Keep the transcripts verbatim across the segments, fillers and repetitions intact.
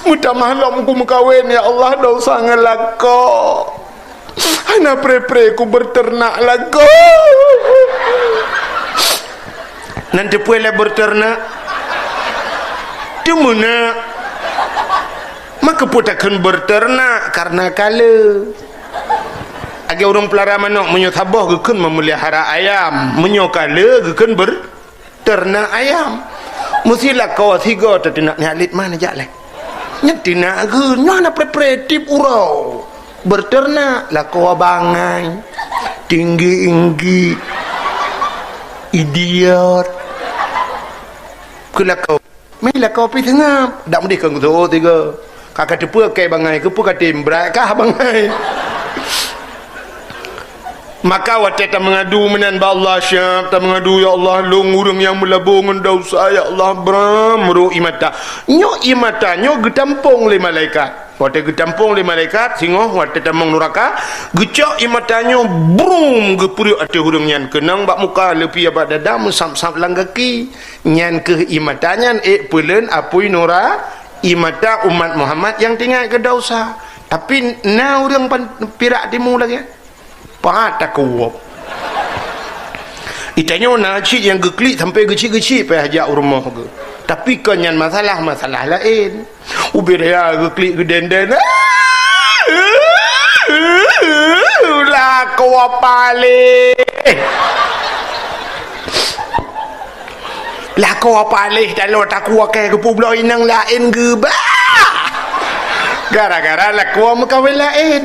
Meutamah lom ku meukawen, ya Allah, dosa ngon lakoe. Hana pre-pre ku beuteunak lakoe. Nan teupeue lé beuteunak? Teumeunak. Maka peue takheun beuteunak? Karena kale. Lagèe ureueng peulara manok, meunyoe saboh geukheun memelihara ayam, meunyoe kale geukheun ber-, teunak ayam. Meusi lakoe sigoe teuteunak, nyak lit mana jak lé. Nyan teunak geuh, nyoe hana pre-pre tiep uroe. Beuteunak, lakoe bangai, tinggi-inggi, idiot. Keu lakoe. Meuh lakoe pih seungab, dak meudeh keu geutu'oh tiga. Ka ka teupeue keu bangai, keupeue ka tem brat kah bangai. Maka watèe tameungadu meunan bak Allah, siap tameungadu, "Ya Allah, lôn ureueng nyang meulabô ngon desya, ya Allah, bram ro ie mata." Nyoe ie mata nyoe geutampông lé malaikat. Watèe geutampông lé malaikat, singoh watèe tamong nuraka, geucok ie mata nyoe, brum, geupeureuek ateueh ureueng nyan, keunong bak muka, leupie bak dada, meusab-sab lam gaki. Nyan kheueh ie mata nyan ék peuleuen apui nura-, ie mata umat Muhammad nyang teuingat keu desya. Tapi na ureueng pan-, pirak timu lagèe nyan? Pat takuwöb. Itanyoe na cit nyang geuklik sampai geucik-geucik payah jak u rumoh geuh. Tapi kon nyan masalah, masalah laén. Ubé raya geuklik geudendeng. Lakoe paléh. Lakoe paléh taloe takue keu geupubloe inong laén geuba. Gara-gara lakoe meukawen laén.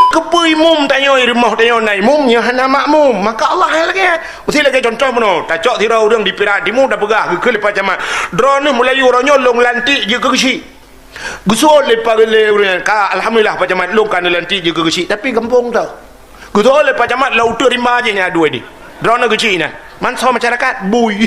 Keupeue imum tanyoe i rumoh tanyoe na imum nyoe hana makmum? Maka Allah hai lagèe. Usi lagèe contoh meunoe, tacok sidroe ureueng di Pirak Timu tapeugah geukheun lé Pak Camat, "Droeneuh meulayeue uroe nyoe lôn lantik jeuet keu geuchik." Geuseuôt lé Pak lé ureueng nyan, "Ka, alhamdulillah Pak Camat, lôn ka neulantik jeuet keu geuchik, tapi gampông teuh." Geuseuôt lé Pak Camat lam uteuen rimba jih nyan dua nyoe. Droeneuh geuchik nyan. Manso masyarakat bui.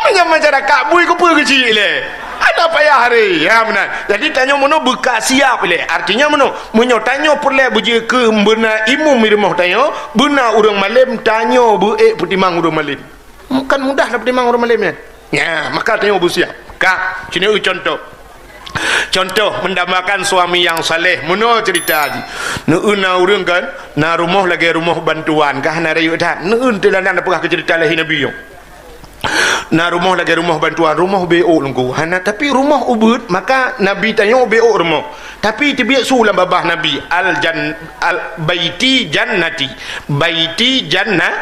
Meunyoe masyarakat bui keupeue geuchik lé? Hana payah hari. Ya meunan. Jadi tanyoe meunoe beuka siap lé. Artinya meunoe, meunyoe tanyoe peureulèe beujeuet keu beuna imum i rumoh tanyoe, beuna ureueng malém, tanyoe beu-ék peutimang ureueng malém. Kan mudah tapeutimang ureueng malém nyan. Nya, maka tanyoe beusiap. Ka, ci neueu contoh. Contoh, mendambakan suami yang saleh. Meunoe cerita jih. Neueu na ureueng kan, na rumoh lagèe rumoh bantuan, ka hana rayeuk that. Neueu teuh lanan peugah keu cerita lahé Nabi nyoe. Na rumoh lagèe rumoh bantuan, rumoh ubé ôk lungku. Hana, tapi rumoh ubeuet, maka Nabi tanyoe ubé ôk rumoh. Tapi teubiet su lam babah Nabi, al jan-, al baiti jannati. Baiti janna-,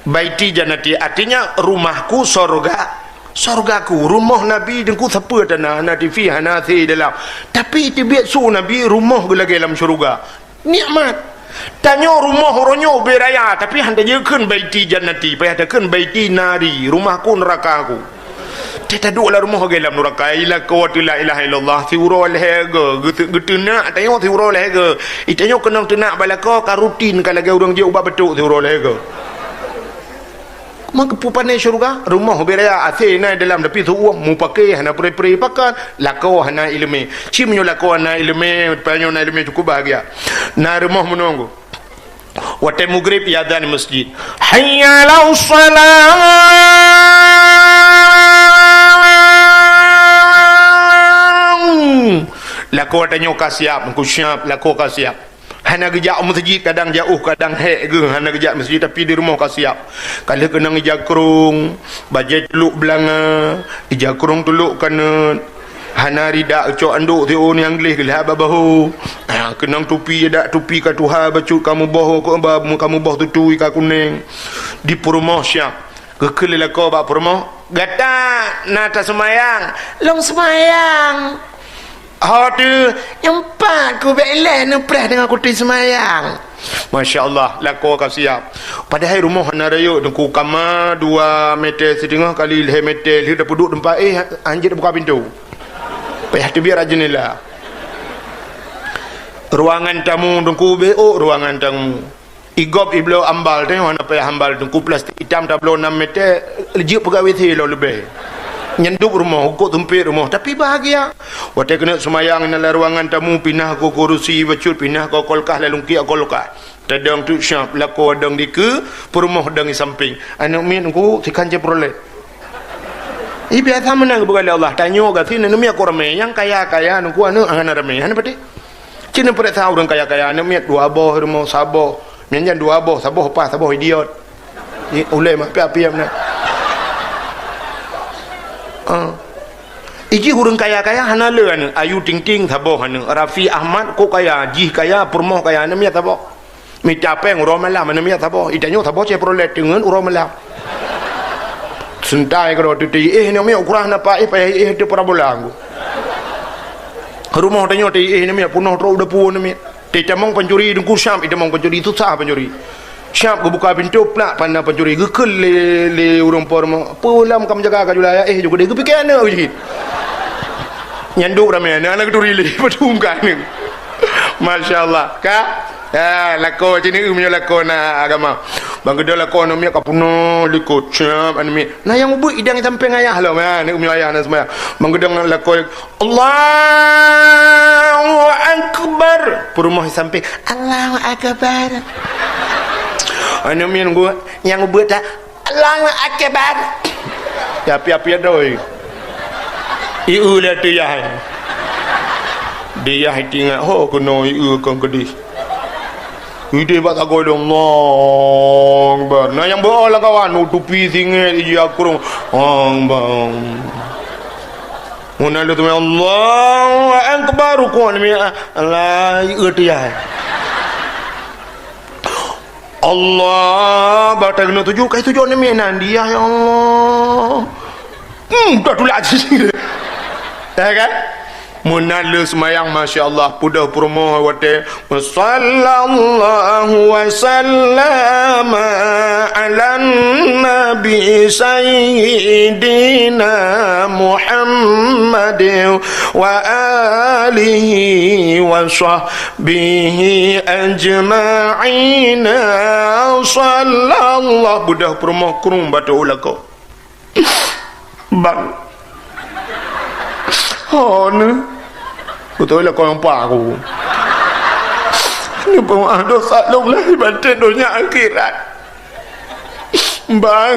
baiti jannati, artinya rumahku sorga, sorgaku. Rumoh Nabi teungku sapeue tanah, hana T V, hana A C dalam. Tapi teubiet su Nabi rumoh geulagèe lam syeuruga. Nikmat. Tanyoe rumoh uroe nyoe ubé raya, tapi han tajeuet kheun baiti jannati, payah takheun baiti nari, rumahku, nerakaku. Teuh taduek lam rumoh lagèe lam nuraka, i lakoe teuh la ilaha illallah, siuroe lhèe go, geute-, geuteunak tanyoe siuroe lhèe go. I tanyoe keunong teunak bak lakoe ka rutin, ka lagèe ureueng jeuet ubat batuk siuroe lhèe go. Meukeupeu pané syeuruga, rumoh ubé raya, A C na dalam, tapi seuuem mupake hana pre-pre pakat, lakoe hana ileumèe. Ci meunyoe lakoe hana ileumèe, tanyoe na ileumèe cukup bahagia. Na rumoh meunoe. Watèe mugrib iazan di masjid. Hayya 'alas shalah. Lakoe tanyoe ka siap, ku siap, lakoe ka siap. Hana geujak u meuseujid, kadang jauh, kadang hék geuh, hana geujak meuseujid, tapi di rumoh ka siap. Ka lheueh keunong ija krông, bajèe teulok beulanga, ija krông teulok kanot. Hana ridak cok andok siôn nyang gleh geulhah bak bahô. Ha, keunong tupi, dak tupi ka tuha, bacut ka muboh, ka muboh tutui ka kunéng. Di peurumoh siap. Geukheun lé lakoe bak peurumoh, "Gata na taseumayang?" "Lôn seumayang." "Ho teuh?" "Nyoe pat kubèk ilèe neupreh deungon kuturi seumayang." Masya Allah, lakoe ka siap. Padahai rumoh hana rayeuk, teungku, kama dua meter siteungoh kali lhèe meter, lheueh tapeuduek teumpat éh, hanjeuet buka pintoe. Payah teubiet rot jeundela. Ruangan tamu, teungku, bék ôk ruangan tamu. Igop ibloe ambal, tanyoe hana payah ambal, teungku, plastik itam tabloe nam meter, jeuet peugawée lom leubeh. Nyan dub rumoh, ukot seumpet rumoh, tapi bahagia. Watée keuneuk seumayang, inan lam ruangan tamu, pinah keu kurusi bacut, pinah keu kulkas, lam lungkiek kulkas. Tadong teuk siap, lakoe dong dikeue, peurumoh dong di sampéng. Aneuk miet, teungku, sikan Chevrolet. Ih, biasa meunan geupeugah lé Allah. Tanyoe gasien aneuk miet kon ramé. Nyang kaya-kaya nungku aneuk hana ramé. Hana patéh. Ci neupareksa ureuëng kaya-kaya, aneuk miet dua boh rumoh, saboh. Miet nyan dua boh, saboh paih, saboh idiot. Ih, ulée mah piap-piap na. Ah. Iji ureuëng kaya-kaya hana le aneuk. Ayu Ting Ting saboh aneuk. Raffi Ahmad kok kaya, jih kaya, peurumoh kaya, aneuk miet saboh. Mita péng uroe malam aneuk miet saboh. Itanyoe saboh Chevrolet teungeut uroe malam. Seuntai keudroe teuti éh aneuk miet, ukurah na paih, payah éh teu parabola ngku. Rumoh tanyoe teuti éh aneuk miet, peunoh trok depu aneuk miet. Teutamong pancuri deungku, siap itamong pancuri, susah pancuri. Siap geubuka pintoe, plak, pana pancuri. Geukheun lé, lé ureuëng po rumoh, "Peue lam ka meujaga kajula ya, éh ju keudeh." Geupike aneuk jih. Nyan duek ramé aneuk, aneuk geuturi lé, padum ka aneuk. Masya Allah. Ka? Ya, lakoe cit nyoe meunyoe lakoe na agama. Ban geudong lakoe aneuk miet ka peunoh likot, siap aneuk miet. Na nyang ubeuet idang sampéng ayah lom, ya, aneuk miet ayah na seumayang. Ban geudong lakoe, "Allahu Akbar." Peurumoh sampéng, "Allahu Akbar." Aneuk miet nunggu nyang ubeuet that, "Allahu Akbar." Ya, piap-piap doi. Ieu lé teu yah. Di yah itingat ho keunoe ieu kon keudeh. Ideh bak sagoe dong, "Allahu Akbar." Na nyang beuo lam kawan, tupi singét, ija kurong. Akbar. Meunan lé teumé, "Allahu Akbar." Rukuk ni, Allah, ieu teu yah. Allah, bak ta keuneuk tuju, kai tuju aneuk miet nan dia, ya Allah. Hmm, dah tulak cit. Ya kan? Meunan lé seumayang, masya Allah, peudeuh peurumoh watée, "Wa sallallahu wa sallama ala nabi sayyidina Muhammadin wa alihi wa sahbihi ajma'in." Sallallahu, beudôh peurumoh krueng bateue u lakoe. Bang. Oh, ne. Beutôi lakoe nyang paku. Neupeumaah dosa lôn lahé baten donya akhirat. Bang.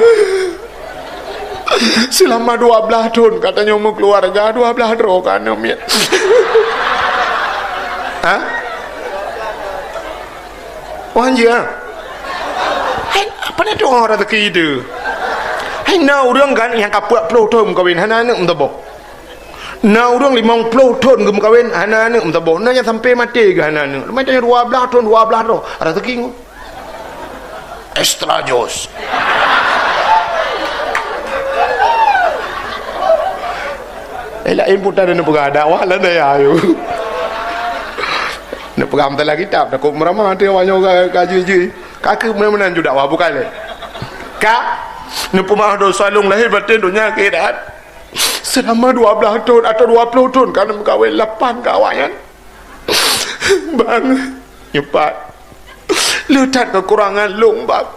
Selama dua belas thon, katanya, meukeuluwarga dua belas droe ka aneuk miet. Ha? Wan jih, ha? Hai, apa na tu'oh raseuki teuh? Hai, na ureuëng kan nyang ka peuet ploh thon meukawen, hana aneuk meusaboh. Na ureuëng limong ploh thon geumeukawen, hana aneuk meusaboh. Na nyang sampai maté geuh hana aneuk. Leumai tanyoe dua belas thon, dua belas droe. Raseuki ngon. Extra jos. Eh, laén puta dan neupeugah dakwah lah daya ayu. Neupeugah meusalah kitab, takot meurama hati awak nyoe ka, ka jui-jui. Ka keuh meunan-meunan ju dakwah bukai lé. Ka, neupeumaah dosa lôn lahé baten donya akhirat. Selama dua belas thon atau dua ploh thon ka neumeukawen lapan ka awak nyan. Bang, nyepat. Le that keukurangan lôn, Bang.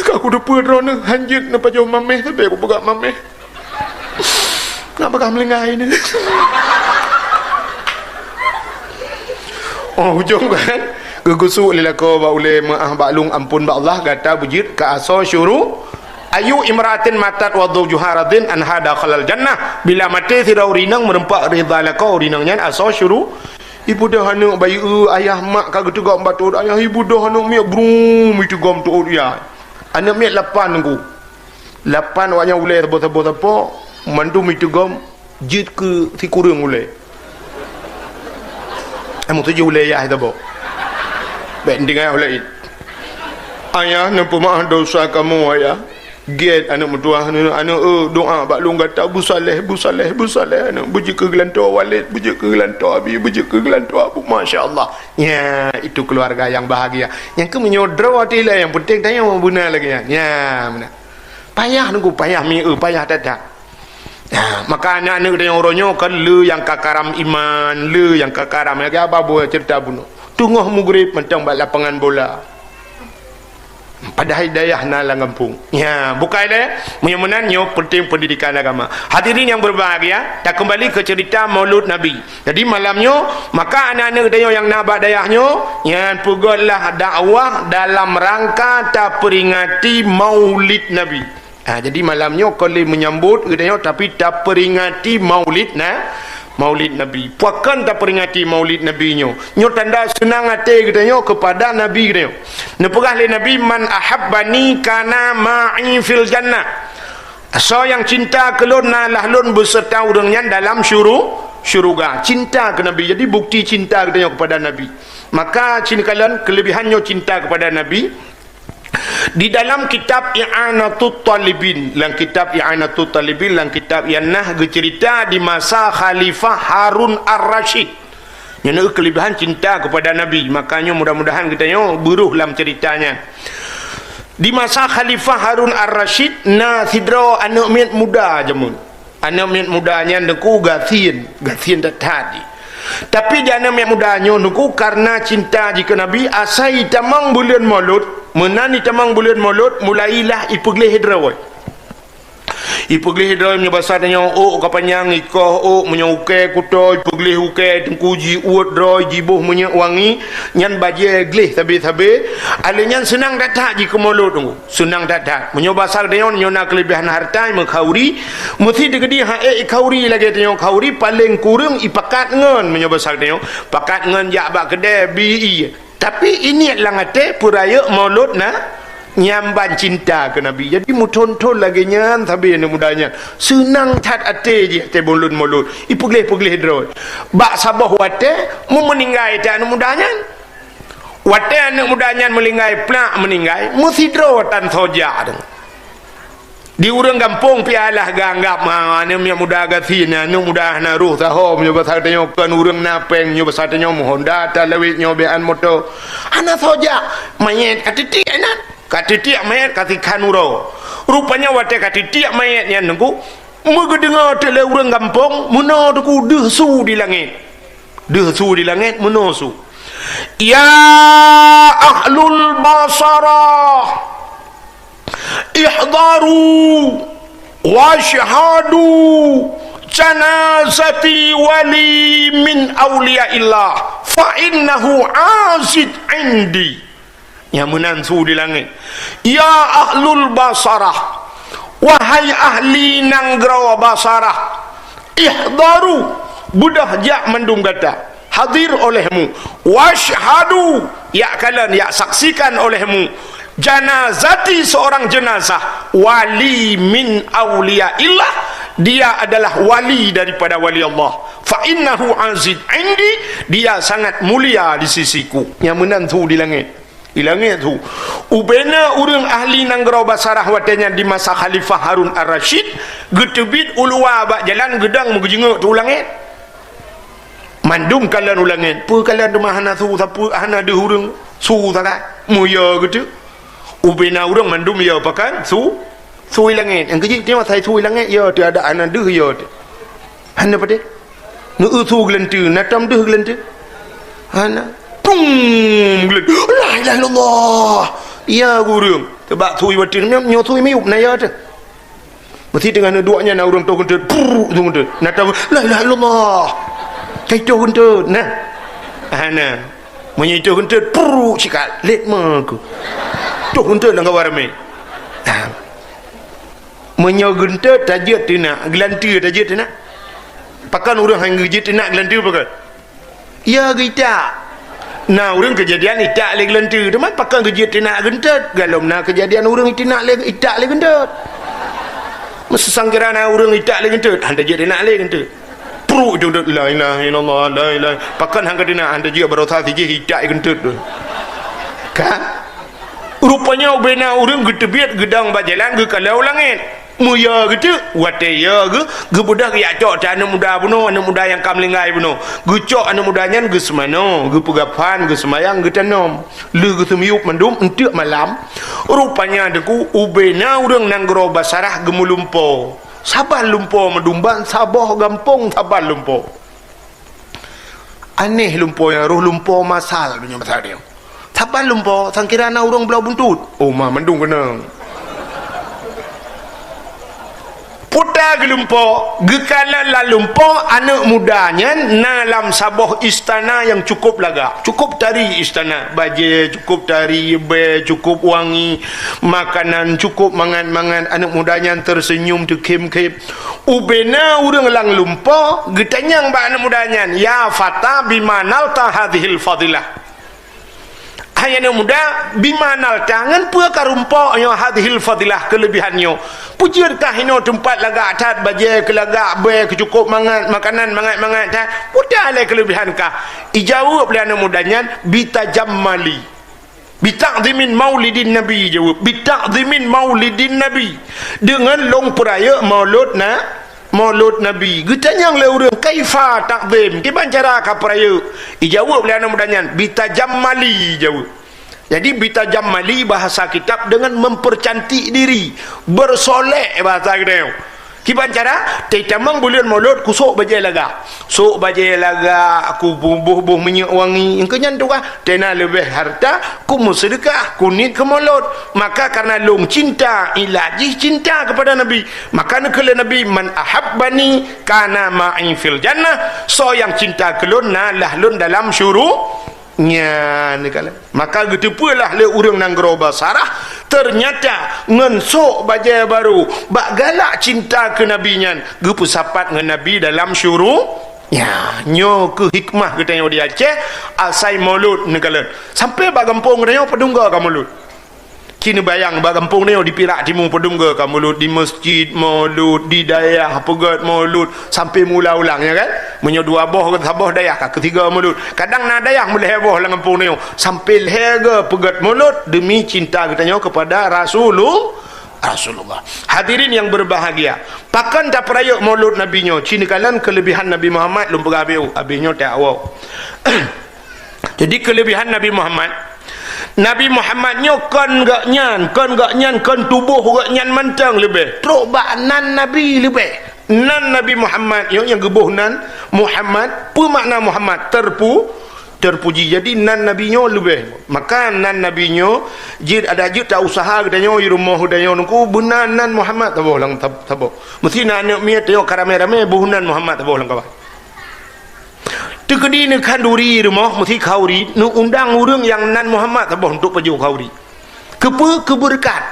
Ka kuteupeue droeneuh hanjeuet neupajoh mameh sabe kupeugah mameh. Nak peugah meulinggai ni. Oh, ujong kan? Geugusuk lé lakoe bak ulée meuah bak lôn amphon bak Allah gata beujeuet keu asoe syuru. Ayu imra'atin matat wa zawjuha radin anha dakhalal jannah. Bila maté sidroe ureuëng inong meureumpok ridha lakoe ureuëng inong nyan asoe syuru. Ibeudôh aneuk bayeue ayah mak ka geuteugom bak teuôt ayah, ibeudôh aneuk miet brum iteugom teuôt yah. Aneuk miet lapan nunggu. Lapan awak nyan ulée saboh-saboh sapo, mandum iteugom jeuet keu sikureueng ulée. Eh, meutujoh ulée yah saboh. Bék tinggai ulée it. Ayah, neupeumaah dosa kamoe, Ayah. Gét aneuk meutuah, aneuk, aneuk, eh, doa bak lôn gata, busaleh, busaleh, busaleh, aneuk, beujeuet keu geulantoe Walid, beujeuet keu geulantoe Abi, beujeuet keu geulantoe Abu. Masya Allah. Ya, itu keluarga yang bahagia. Nyang keu meunyoe droe até ilée, nyang penting tanyoe beuna lagée nyan. Ya, beuna. Payah nunggu, payah mieu, payah that-that. Ya, maka aneuk-aneuk tanyoe uroe nyoe kan le nyang ka karam iman, le nyang ka karam lagée haba bunoe cerita bunoe. Teungoh mugrib mantong bak lapangan bola. Padahai dayah na lam gampông. Ya, bukai lé. Meunyoe meunan nyoe penting pendidikan agama. Hadirin yang berbahagia, takeumbali keu cerita Maulud Nabi. Jadi malam nyoe, maka aneuk-aneuk tanyoe nyang na bak dayah nyoe, nyan peugötlah dakwah dalam rangka taperingati Maulid Nabi. Ha, jadi malam nyoe kon lé meunyambot geutanyoe, tapi taperingati Maulid na, Maulid Nabi. Pakon taperingati Maulid Nabi nyoe? Nyoe tanda seunang até geutanyoe keupada Nabi geutanyoe. Neupeugah lé Nabi, "Man ahabbani kana ma'i fil jannah." Soe nyang cinta keu lôn, na lah lôn beuseurta ureuëng nyan dalam syuru-, syuruga. Cinta keu Nabi. Jadi bukti cinta geutanyoe keupada Nabi. Maka cit neukalon keulebihan nyoe cinta keupada Nabi. Di dalam kitab I'anatut Talibin, lam kitab I'anatut Talibin, lam kitab nyan na geuceurita di masa Khalifah Harun Ar-Rasyid. Nyan keulebihan cinta keupada Nabi. Makanya mudah-mudahan geutanyoe beurôh lam ceurita nyan. Di masa Khalifah Harun Ar-Rasyid, na sidroe aneuëk miet muda jameun. Aneuëk miet muda nyan teungku gasien, gasien that-that jih. Tapi di aneuëk miet muda nyoe teungku, kareuna cinta jih keu Nabi, asai jitamong buleuen Molot, meunan jitamong buleuen Molot, mulailah jipeugleh droe. Jipeugleh droe meunyoe basa tanyoe ôk ka panyang, jikoh ôk, meunyoe ukée kuto, jipeugleh ukée teungku, jiuet droe, jiboh minyeuk wangi, nyan bajée gleh sabe-sabe, lheueh nyan seunang that-that jih keu Molot teungku. Seunang that-that. Meunyoe basa geutanyoe nyoe na keulebihan hareuta, meukauri, meusi teukeudi han ék kauri lagée tanyoe kauri, paleng kureueng jipakat ngon, meunyoe basa geutanyoe, pakat ngon jak bak keudè bi ie. Tapi ingat lam até peurayeuk Molot na, nyan ban cinta keu Nabi. Jadi meuthon-thon lagée nyan sabe aneuëk muda nyan. Seunang that até jih até buleuen Molot. Jipeugleh-peugleh droe. Bak saboh watée, meu-, meuninggai that aneuëk muda nyan. Watée aneuëk muda nyan meuninggai, plak meuninggai, meusidroe tan soe jak teungku. Di ureuëng gampông pih alah geuanggab, ha, aneuëk miet muda gasien, aneuëk muda hana roh saho, meunyoe basa tanyoe kon ureuëng na péng, meunyoe basa tanyoe meuhonda, talawét nyoe beuan moto. Hana soe jak, manyét ka teutiek inan, ka teutiek manyét ka sikhan uroe. Rupanya watée ka teutiek manyét nyan teungku, meugeudeungoe teuk lé ureuëng gampông, meunoe teungku deuh su di langét. Deuh su di langét, meunoe su. "Ya ahlul Basarah, ihdaru wasyhadu janazati wali min auliyaillah, fa innahu azid indi." Nyang meunan su di langét. "Ya ahlul Basarah, wahai ahli nanggroe Basarah, ihdaru, beudôh jak mandum gata, hadir olehmu, wasyhadu, yak kalon, yak saksikan olehmu, janazati, seorang jenazah, wali min auliyaillah, dia adalah wali daripada wali Allah. Fa innahu azid indi, dia sangat mulia di sisiku." Nyang meunan su di langét. Di langét su. Ubena ureuëng ahli nanggroe Basarah watée nyan di masa Khalifah Harun Ar-Rasyid, geuteubiet u luwa bak jalan geudong meugeujeungeuk teuk u langét. Mandum kalon u langét, peue kalon teuma hana su sapeue, hana deuh ureuëng, su sagai, meuyö geuteuk. Ubena ureuëng mandum yö pakon, su, su di langét. Nyang keujeuet teuma sai su di langét, yö teuk adak hana deuh yö teuk. Hana padé. Neu-eu su geulanteue, na tom deuh geulanteue? Hana. Tung! Geulanteue. La ilaha illallah. Ya gureueng. Teubak su watée nyoe, nyoe su miyueb na ya teuh. Meusi teungoh neuduek nyan na ureueng toh geunteut. Prrrr, su geunteut. Na tom, la ilaha illallah. Kai toh geunteut, nah. Hana. Meunyoe toh geunteut, prrrr, sikat. Let ma ku. Toh geunteut lam kawan ramé. Nah. Meunyoe geunteut tajeuet teunak, geulanteue tajeuet teunak. Pakon ureueng han geujeuet teunak geulanteue pakon? Ya geuitak. Na ureueng keujadian itak lé geulanteue, teuma pakon geujeuet teunak geunteut? Galom na keujadian ureueng iteunak lé, itak lé geunteut. Meusang kira na ureueng itak lé geunteut, han tajeuet teunak lé geunteut. Pruk jeuet, la ilaha illallah, la ilaha. Pakon han ka teunak, han tajeuet baroesa sijih itak geunteut tu. Kan? Rupanya ubena ureueng geuteubiet geudong bak jalan geukalon u langét. Meuyö geuteuk, watée yö geu-, geubeudôh geujak cok that aneuk muda bunoe, aneuk muda nyang ka meuninggai bunoe. Geucok aneuk muda nyan geuseumanoe, geupeugah phan, geuseumayang, geutanom. Lheueh geuseumiyueb mandum, eunteuk malam, rupanya teungku ubena ureueng nanggroe Basarah geumeulumpo. Saban lumpo meudumban, saboh gampông saban lumpo. Aneh lumpo nyan, roh lumpo masal meunyoe basa tanyoe. Saban lumpo, sangkira na ureueng bloe buntut. Oh, ma mandum keunong. Puta geulumpo, geukalon lam lumpo, aneuk muda nyan na lam saboh istana nyang cukup lagak. Cukup tari istana, bajée cukup tari, bée cukup wangi, makanan cukup mangat-mangat. Aneuk muda nyan teuseunyum teukhém-khém. Ubena ureuëng lam lumpo geutanyong bak aneuk muda nyan, "Ya fata, bima nalta hadhil fadilah?" Hai aneuk muda, bima nalta, ngon peue ka rumpok nyoe hadhil fadilah, keuleubihan nyoe? Peue jeuet kah inoe teumpat lagak that, bajée keu lagak, bée keu cukup mangat, makanan mangat-mangat that? Peue lé keuleubihan kah? Ijaweueb lé aneuk muda nyan, "Bitajammali, bita'zimin maulidin nabi," jaweueb, "bita'zimin maulidin nabi," deungon lôn peurayeuk maulud na Maulud Nabi. Geutanyong lé ureuëng, "Kaifa takzim?" Kiban cara ka peurayeuk? Ijaweueb lé aneuk muda nyan, "Bitajammali," jaweueb. Jadi, "bitajammali" bahasa kitab deungon mempercantik diri, bersolek bahasa geutanyoe. Kiban cara? Teutamong buleuen Maulud, kusok bajée lagak. Sok bajée lagak, kuboh-boh minyeuk wangi. Engkeu nyan tugaih. Tena leubeh harta, kumeuseudeukah, kuniet keu Maulud. Maka karena lôn cinta, ilat jih cinta kepada Nabi. Maka neukheun lé Nabi, "Man ahabbani kana ma'i fil jannah," soe nyang cinta keu lôn na lah lôn dalam syuru-, nyan, neukheun lé. Maka geuteupeue lah lé ureuëng nanggroe Basarah, ternyata ngon sok bajée barô, bak galak cinta keu Nabi nyan, geupeusapat ngon Nabi dalam syuru-, nyan. Nyoe keuh hikmah geutanyoe di Aceh, asai Maulud neukheun lé. Sampai bak gampông geutanyoe padum goe ka Maulud. Ci neubayang bak gampông nyoe di Pirak Timu padum goe ka Maulud, di meuseujid Maulud, di dayah peugét Maulud, sampai meuulang-ulang, ya kan? Meunyoe dua boh, saboh dayah ka keusigoe Maulud. Kadang na dayah meulhée boh lam gampông nyoe, sampai lhée goe peugét Maulud demi cinta geutanyoe kepada Rasulu-, Rasulullah. Hadirin yang berbahagia, pakon tapeurayeuk Maulud Nabi nyoe? Ci neukalon keuleubihan Nabi Muhammad, lôn peugah habéh, habéh nyoe tawoe. Jadi, keuleubihan Nabi Muhammad, Nabi Muhammad nyoe kon geuhnyan, kon geuhnyan, kon tuboh geuhnyan mantong leubeh. Trok bak nan Nabi leubeh. Nan Nabi Muhammad nyoe nyang geuboh nan Muhammad. Peue makna Muhammad? Terpu-, terpuji. Jadi, nan Nabi nyoe leubeh. Maka nan Nabi nyoe, jeuet adak jeuet ta usaha geutanyoe, di rumoh geutanyoe nungku, beuna nan Muhammad taboh lam tab-, taboh. Meusti na aneuk miet tanyoe ka ramé-ramé boh nan Muhammad taboh lam kawan. Teukeudi neukhanduri rumoh, meusti khanduri, neuundang ureuëng nyang nan Muhammad saboh untuk pajoh khanduri. Keupeue? Keu beureukat.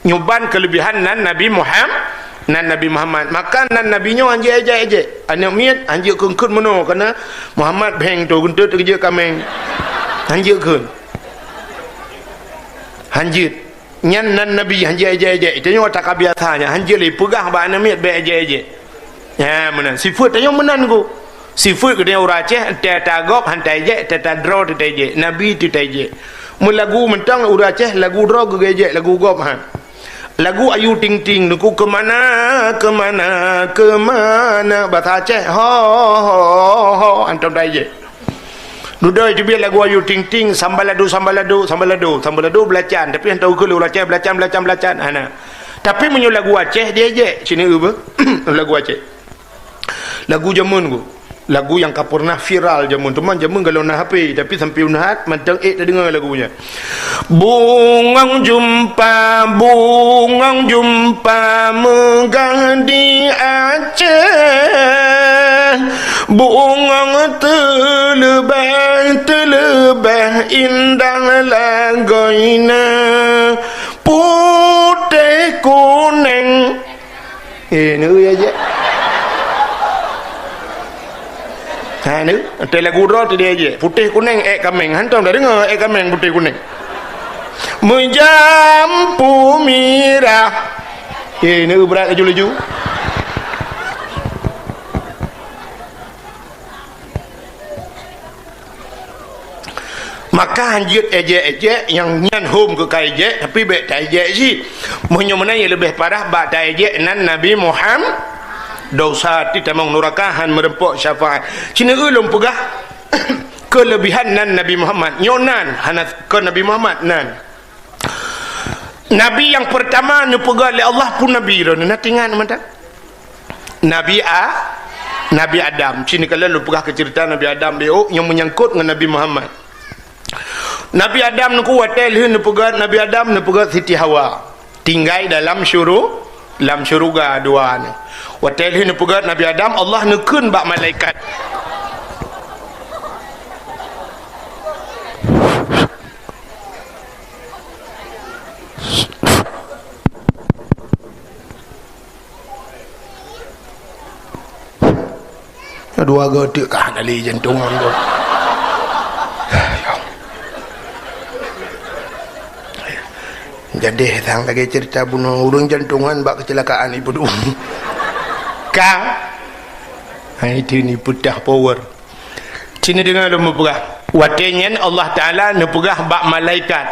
Nyoe ban keuleubihan nan Nabi Muham-, nan Nabi Muhammad. Maka nan Nabi nyoe hanjeuet ejek-ejek. Aneuk miet hanjeuet kheun-kheun meunoe, karena Muhammad bheng tu, geunteut teuk jeuet kaméng. Hanjeuet kheun. Hanjeuet. Nyan nan Nabi hanjeuet ejek-ejek. Tanyoe takabiasa nyan. Hanjeuet lé peugah bak aneuk miet bék ejek-ejek. Nyan meunan. Sifeuet tanyoe meunan ku. Sifeuet geutanyoe ureuëng Aceh, teuh tagop han taejek, teuh tadroe teuh taejek. Nabi teuh taejek. Meulagu mantong ureuëng Aceh, lagu droe geujek, lagu gop han. Lagu Ayu Ting Ting, nungku, "Keumana, keumana, keumana?" Basa Aceh, "Ho, ho, ho, ho," hantom taejek. Dudoe teubiet lagu Ayu Ting Ting, sambalado, sambalado, sambalado, sambalado beulacan, tapi hantom keu lôn beulacan, beulacan, beulacan, beulacan, hana. Tapi meunyoe lagu Aceh diejek, sini eu beuh, lagu Aceh. Lagu jameun ku, lagu nyang ka pernah viral jameun, teuma jameun galom na H P, tapi sampoe nyoe mantong ék tadeungoe lagu nyan. Bungong jeumpa, bungong jeumpa meugah di Aceh. Bungong teuleubeh, teuleubeh indah lagoina. Putéh kuneng. Eh, neu ya je. Ha, neu. Teuh lagu droe teuh dia je. Putéh kuneng ék kaméng. Hantom dah deungoe ék kaméng putéh kuneng. Meujampu mirah. Eh, neu brat laju-laju. Maka hanjeuet ejek-ejek nyang nyan hom keu ka ejek, tapi bék taejek cit. Meunyoe meunan nyang leubeh parah bak taejek nan Nabi Muham-, dosa ti tamong nuraka han meureumpok syafaat. Cina ulôn peugah keuleubihan nan Nabi Muhammad. Nyoe nan, hana kon Nabi Muhammad nan. Nabi nyang peurtama neupeugah lé Allah pun nabi droeneuh na tingan mantang. Nabi A-, Nabi Adam. Cina kala lôn peugah keu ceurita Nabi Adam B O nyang meunyangkot ngon Nabi Muhammad. Nabi Adam nungku watée lheueh neupeugah Nabi Adam neupeugah Siti Hawa. Tinggai dalam syuru-, Lam syeuruga dua nyoe. Watée lheueh neupeugét Nabi Adam, Allah neukheun bak malaikat. Dua go teuk kah hana lé jantungan tu. Jadi sang lagée cerita bunoe ureuëng jantungan bak kecelakaan ibu dua. Ka? Hai itu ni pedah power. Sini dengar lom peugah. Watée nyan Allah Taala neupeugah bak malaikat,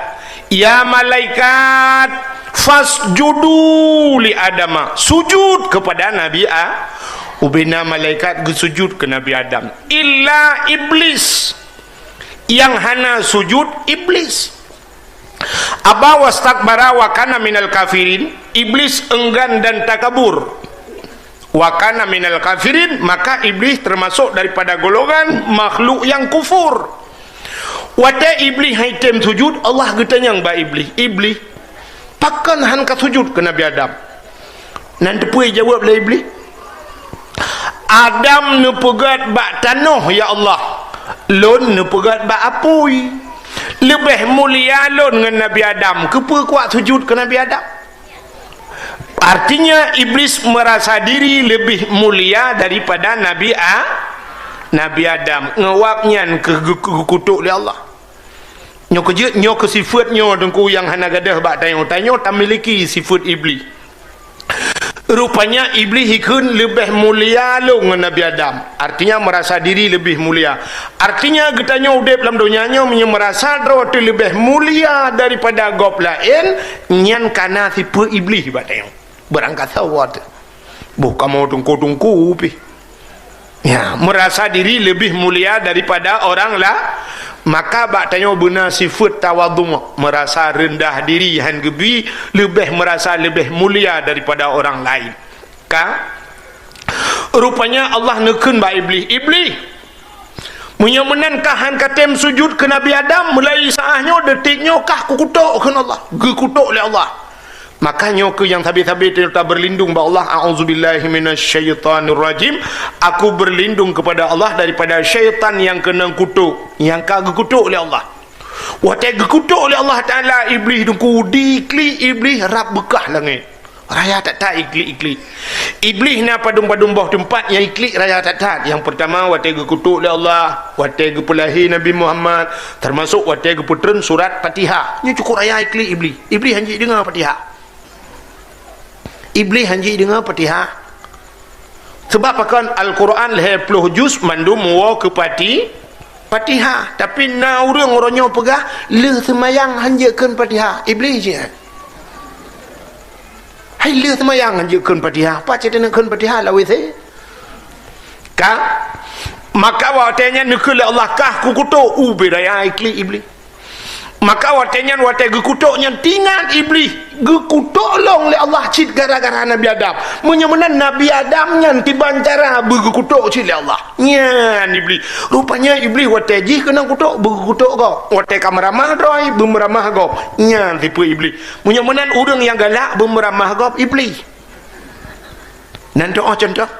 "Ya malaikat, fasjudu li Adama." Sujud kepada Nabi A. Ubena malaikat geusujud ke Nabi Adam. Illa Iblis. Yang hana sujud Iblis. Aba wastakbara wa kana minal kafirin. Iblis enggan dan takabur. Wa kana minal kafirin, maka Iblis termasuk daripada golongan makhluk yang kufur. Watée Iblis hai tem sujud, Allah geutanyong bak Iblis, "Iblis, pakon han ka sujud ke Nabi Adam?" Nan teupeu jaweueb lé Iblis, "Adam neupeugét bak tanoh, ya Allah, lôn neupeugét bak apui. Leubeh mulia lôn ngon Nabi Adam, keupeue kuat sujud ke Nabi Adam?" Artinya, Iblis merasa diri lebih mulia daripada Nabi A-, Nabi Adam. Ngewab nyan keu geu-, geukutok lé Allah. Nyoe keujeuet, nyoe keu sifeuet nyoe teungku nyang hana gadôh bak tanyoe. Tanyoe tamiliki sifeuet Iblis. Rupanya Iblis ikheun leubeh mulia lôn ngon Nabi Adam. Artinya merasa diri lebih mulia. Artinya geutanyoe udeb lam donya nyoe meunyoe merasa droe teuh leubeh mulia daripada gob laén, nyan kana sifeuet Iblis bak tanyoe. Beurangkasoe teuh. Boh kamoe teungku-teungku pih. Ya, merasa diri lebih mulia daripada orang la-, maka bak tanyoe beuna sifeuet tawadhu, merasa rendah diri, han geubi, leubeh merasa leubeh mulia daripada orang lain. Ka? Rupanya Allah neukheun bak Iblis, "Iblis, meunyoe meunan kah han katem sujud keu Nabi Adam, mulai saát nyoe, detik nyoe kah kukutok," kheun Allah. Geukutok lé Allah. Maka nyoe keuh nyang sabe-sabe ta berlindung bak Allah, "A'udzubillahi minasyaitonirrajim." Aku berlindung kepada Allah daripada syaitan nyang keunong kutok, nyang ka geukutok lé Allah. Watée geukutok lé Allah Taala Iblis teungku, di iklik Iblis rab beukah langét. Raya that-that iklik-iklik. Iblis na padum-padum boh teumpat nyang iklik raya that-that. Nyang peurtama watée geukutok lé Allah, watée geupeulahé Nabi Muhammad, teumasok watée geupeutreun surat Fatihah. Nyoe cukup raya iklik Iblis. Iblis han jeuet deungoe Fatihah. Iblis han jeuet deungoe Fatihah. Sabab pakon Al-Quran lhée ploh juz mandum meuwoe keu Fati-, Fatihah. Tapi na ureuëng uroe nyoe peugah, lheueh seumayang han jeuet kheun Fatihah. Iblis jih. Hai lheueh seumayang han jeuet kheun Fatihah. Pat cit neuk kheun Fatihah lawét se? Ka? Maka watée nyan neukheun lé Allah kah kukutok, ubé raya iklik Iblis. Maka watée nyan, watée geukutok nyan, teuingat Iblis, geukutok lôn lé Allah cit gara-gara Nabi Adam. Meunyoe meunan Nabi Adam nyan tiban cara beugeukutok cit lé Allah. Nyan Iblis. Rupanya Iblis watée jih keunong kutok, beugeukutok gob. Watée ka meuramah droe, beumeuramah gob. Nyan tipe Iblis. Meunyoe meunan ureuëng nyang galak beumeuramah gob Iblis. Nan doa contoh.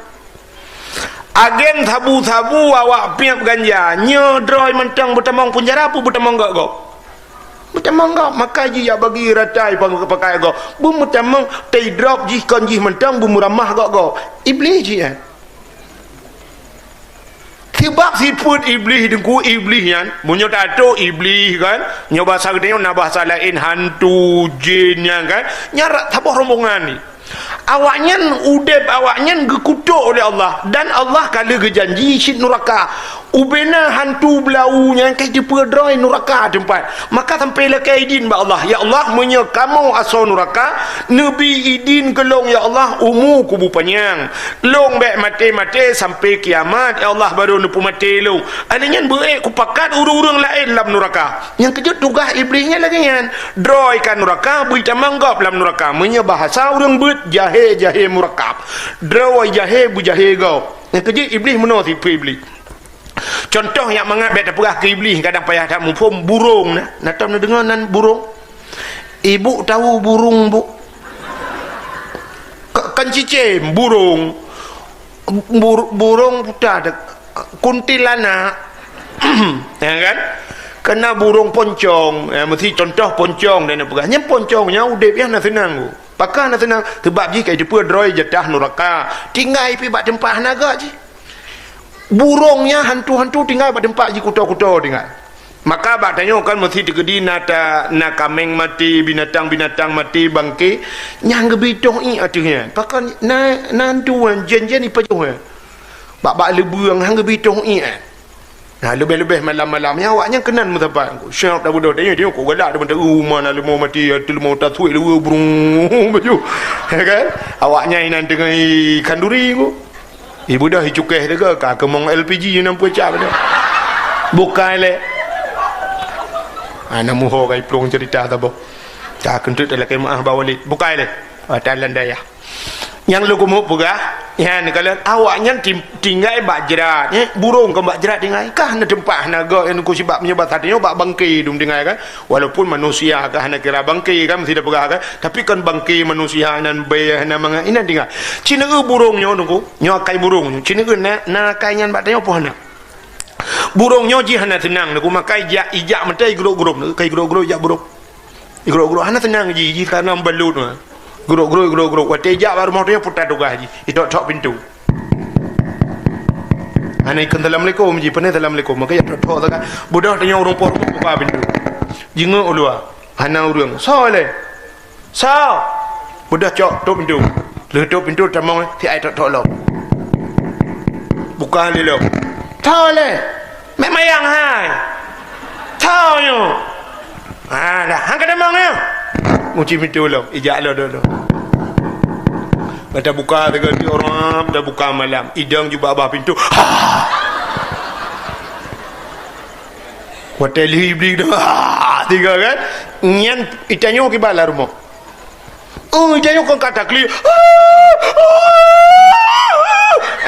Agen sabu-sabu awak piep ganja, nyoe droe mantong beutamong peunjara peue beutamong gob-gob? Beutamong gob, maka jih jak bagi ratai pang-, pakai gob. Beumeutamong teidrop jih kon jih mantong beumeuramah gob-gob. Iblis jih, eh. Sebab sifeuet Iblis teungku, Iblis nyan, meunyoe tato Iblis kan, nyoe bahasa geutanyoe na bahasa laén hantu, jin nyan kan, nyan ra-, saboh rombongan ni. Awaknyan udeb, awaknyan geukutok lé Allah, dan Allah ka lheueh geujanji cit nuraka. Ubena hantu beulau nyan ka jipeu droe nuraka teumpat. Maka sampai lakée idin bak Allah, "Ya Allah, meunyoe kamoe asoe nuraka, neubi idin keu lôn, ya Allah, umu kubu panyang. Lôn bék maté-maté sampai kiamat, ya Allah, barô neupeumaté lôn. Alèh nyan beuék kupakat ureuëng-ureuëng laén lam nuraka." Nyang keujeuet tugaih Iblih nyan lagée nyan. Droe ka nuraka, beutamong gob lam nuraka. Meunyoe bahasa ureuëng beuet, jahé-jahé murakab. Droe jahé, beujahé gob. Nyang keujeuet Iblih meunoe tipe Iblih. Contoh nyang mangat bék tapeugah keu Iblih, kadang payah that muphom, burông na. Na tom neudeungoe nan burông? Ibu tahu burung, Bu? Ko, Cicém, burông, bur-, burông puta dek, kuntilanak. Ya kan? Kena burông poncong, ya, meusti contoh poncong dan peugah. Nyan poncong nyan udép nyan hana seunang. Pakon hana seunang? Sebab jih ka jiteupeue droe jatah nuraka. Tinggai pih bak teumpat hana gak jih. Burông nyan hantu-hantu tinggai bak teumpat jih, kuto-kuto tinggai. Maka bak tanyoe kan meusti teukeudi na ta-, na kaméng maté, binatang-binatang maté, bangke, nyang geubi toh iék ateueh nyan. Pakon na, na hantu nyan, jén-jén ipajoh nyan. Bak, bak leubeueng han geubi toh iék. Nah, leubeh-leubeh malam-malam nyan awaknyan keunan meusapat. Siap tabeudôh tanyoe, tanyoe kok galak teuma teu uma na leumo maté, teu leumo tasuek leue brung baju. Ya kan? Awaknyan inan teungoh ikhanduri ko. Ibeudôh icukéh teuga ka keumong L P G nan peucah beudôh. Bukai lé. Ana muho kai plueng cerita saboh. Ka keuntut lakée meuah ba Walid. Bukai lé. Ata lam dayah. Nyang lôn keumeung peugah, nyan kalon awaknyan tim-, tinggai bak jrat, eh, burông kon bak jrat tinggai. Kah na teumpat hana gak nyang ku sibak meunyoe basa tanyoe bak bangke dum tinggai kan. Walaupun manusia ka hana kira bangke kan, meusti tapeugah kan, tapi kon bangke manusia nan bèe hana mangat inan tinggai. Ci neueu burông nyoe nungku, nyoe akai burông nyoe. Ci neueu na, na akai nyan bak tanyoe poh na. Burông nyoe jih hana seunang nungku, maka ijak, ijak meutai grok-grok, kai grok-grok ijak burông. Igrok-grok hana seunang ji, ji kana balot. Grok-grok, grok-grok. Watèe ijak bak rumoh tanyoe putar tugaih ji. Itok-tok pintoe. Hana ikheun assalamualaikum ji, pane assalamualaikum. Maka ijak tok-tok sagai. Beudôh tanyoe ureueng po rumoh buka pintoe. Jingeuk u luwa. Hana ureueng. Soe lé? Soe? Beudôh cok, tok pintoe. Lheueh tok pintoe tamong, si ai tok-tok lom. Buka lé lom. Soe lé? Mek mayang hai. Tho nyoe. Ha, dah. Han ka tamong nyoe. Muci pintoe lom. Ijak lom dulu. Mata buka tiga tiap orang, mata buka malam. Idong jubah bah pintoe. Ha. Watèe lheueh Iblih dah. Ha, tiga kan? Nyan itanyoe kiban lam rumoh. Oh, itanyoe kon ka taklik.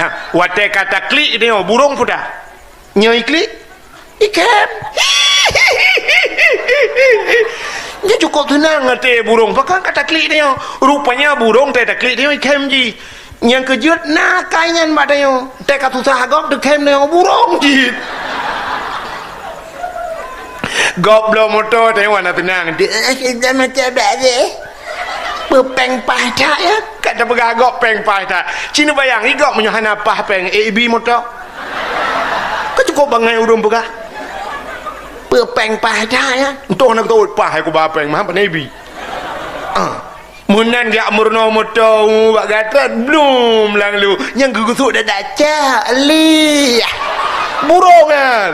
Ha, watèe ka taklik itanyoe burông peue dah? Nyoe iklik, ikhém. Nyoe cukôp seunang até burông, pakon ka taklik tanyoe. Rupanya burông watèe taklik tanyoe ikhém jih. Nyang keujeuet na akai nyan bak tanyoe. Watèe ka susah gob teukhém tanyoe burông jih. Gob bloe moto tanyoe hana seunang. Dia macam bak deh. Peue péng paih that ya? Ka tapeugah gob péng paih that. Ci neubayang i gob meunyoe hana paih péng, eh, ibi moto. Ka cukôp bangai ureueng peugah. Peue péng paih that ya? Entôh na teuôt paih ku ba péng, mah pane ibi. Ah. Meunan geujak meurunoe moto bak gata blum lam lu. Nyang geugusuk dada cak lih. Burông nyan.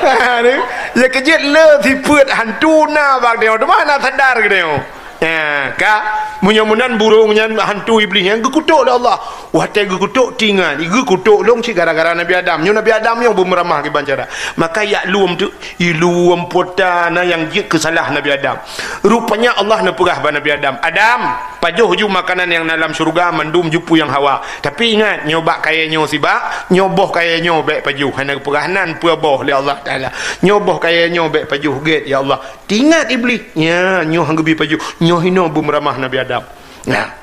Ha, ni. Ya keujeuet le sifeuet hantu na bak tanyoe. Teuma hana sadar geutanyoe. Nyan, ka, meunyoe meunan burông nyan hantu Iblih nyan geukutok lé Allah. Watèe geukutok, tingat, geukutok lôn cit gara-gara Nabi Adam. Nyoe Nabi Adam nyoe beumeuramah kiban cara. Maka yak lom tu, ilom puta na nyang jeuet keu salah Nabi Adam. Rupanya Allah neupeugah bak Nabi Adam, "Adam, pajoh ju makanan nyang na lam syeuruga mandum ju peue nyang hawa. Tapi ingat, nyoe bak kayèe nyoe sibak, nyoe boh kayèe nyoe bèk pajoh." Hana geupeugah nan peue boh lé Allah Taala. "Nyoe boh kayèe nyoe bèk pajoh, gèt, ya Allah." Teuingat Iblih, "Nya, nyoe han geubi pajoh, nyoe hinoe beumeuramah Nabi Adam." Nah.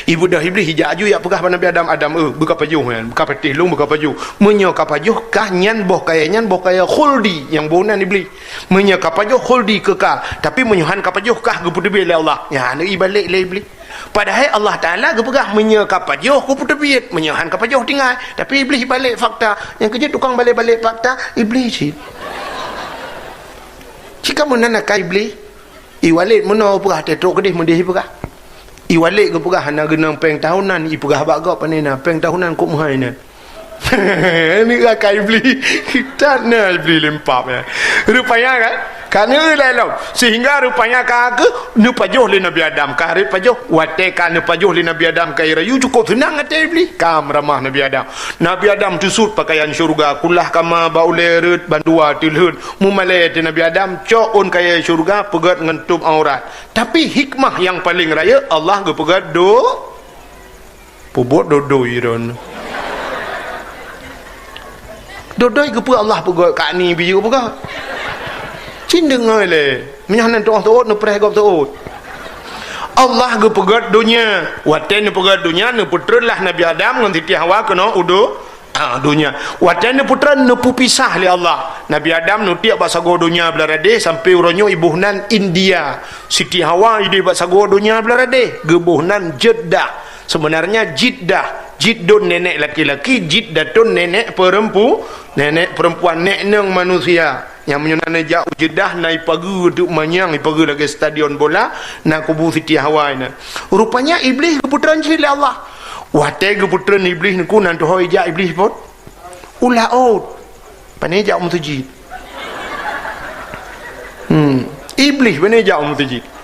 Ibeudôh Iblih ijak aju ijak peugah bak Nabi Adam, "Adam, eh, beuka pajoh nyan, beuka patéh lôn, beuka pajoh. Meunyoe ka pajoh kah nyan boh kayèe nyan boh kayèe khuldi," nyang boh nan Iblih. "Meunyoe ka pajoh khuldi keukal, tapi meunyoe han ka pajoh kah geupeuteubiet lé Allah." Nya, neuibalek lé Iblih. Padahai Allah Taala geupeugah, "Meunyoe ka pajoh, kupeuteubiet, meunyoe han ka pajoh, tinggai." Tapi Iblih ibalek fakta. Nyang keujeuet tukang balek-balek fakta, Iblih cit. Cit ka meunan akai Iblih. I Walid meunoe peugah, teutrok keudeh meudeh ipeugah. I Walid geupeugah, "Hana geunang péng tahunan," ipeugah bak gob, "Pane na péng tahunan kok meuhai nyan." Ni akai Iblih. That na Iblih limpap, ya. Rupanya kan, ka neueu lé lom. Sehingga rupanya ka keuh neupajoh lé Nabi Adam. Ka rhot pajoh, watèe ka neupajoh lé Nabi Adam kayèe rayeuk, cukôp seunang até Iblih. Ka meuramah Nabi Adam. Nabi Adam teusut pakaian syeuruga, kulah kama bak ulèe rhot, bandua teulheuet. Meumalèe até Nabi Adam, cok ôn kayèe syeuruga, peugèt ngon tôb aurat. Tapi hikmah nyang paleng rayeuk, Allah geupeugèt do-, peubuet dodoi droeneuh. Dodoi keupeue Allah peugèt, kani biyeu peugah. Cit deungö lé, meunyoe hana teuôt neupreh gob teuôt. Allah geupeugét donya. Watée neupeugét donya, neupeutreun lah Nabi Adam ngon Siti Hawa keunoe u do-, ah, donya. Watée neupeutreun, neupeupisah lé Allah. Nabi Adam neutiek bak sagoe donya blaih radeh, sampoe uroe nyoe iboh nan India. Siti Hawa ideh bak sagoe donya blaih radeh, geuboh nan Jeddah. Sebenarnya Jiddah, Jiddun nenek laki-laki, Jiddatun nenek perempu-, nenek perempuan, nek neng manusia. Nyang meunyoe na neujak u Jeddah, na ipageue teuk manyang, ipageue lagée stadion bola, na kubu Siti Hawa inan. Rupanya Iblih geupeutreun cit lé Allah. Watée geupeutreun Iblih nyoe, nan tuho ijak Iblih phon? U laôt. Pane jak u meuseujid? Hmm. Iblih pane jak u meuseujid?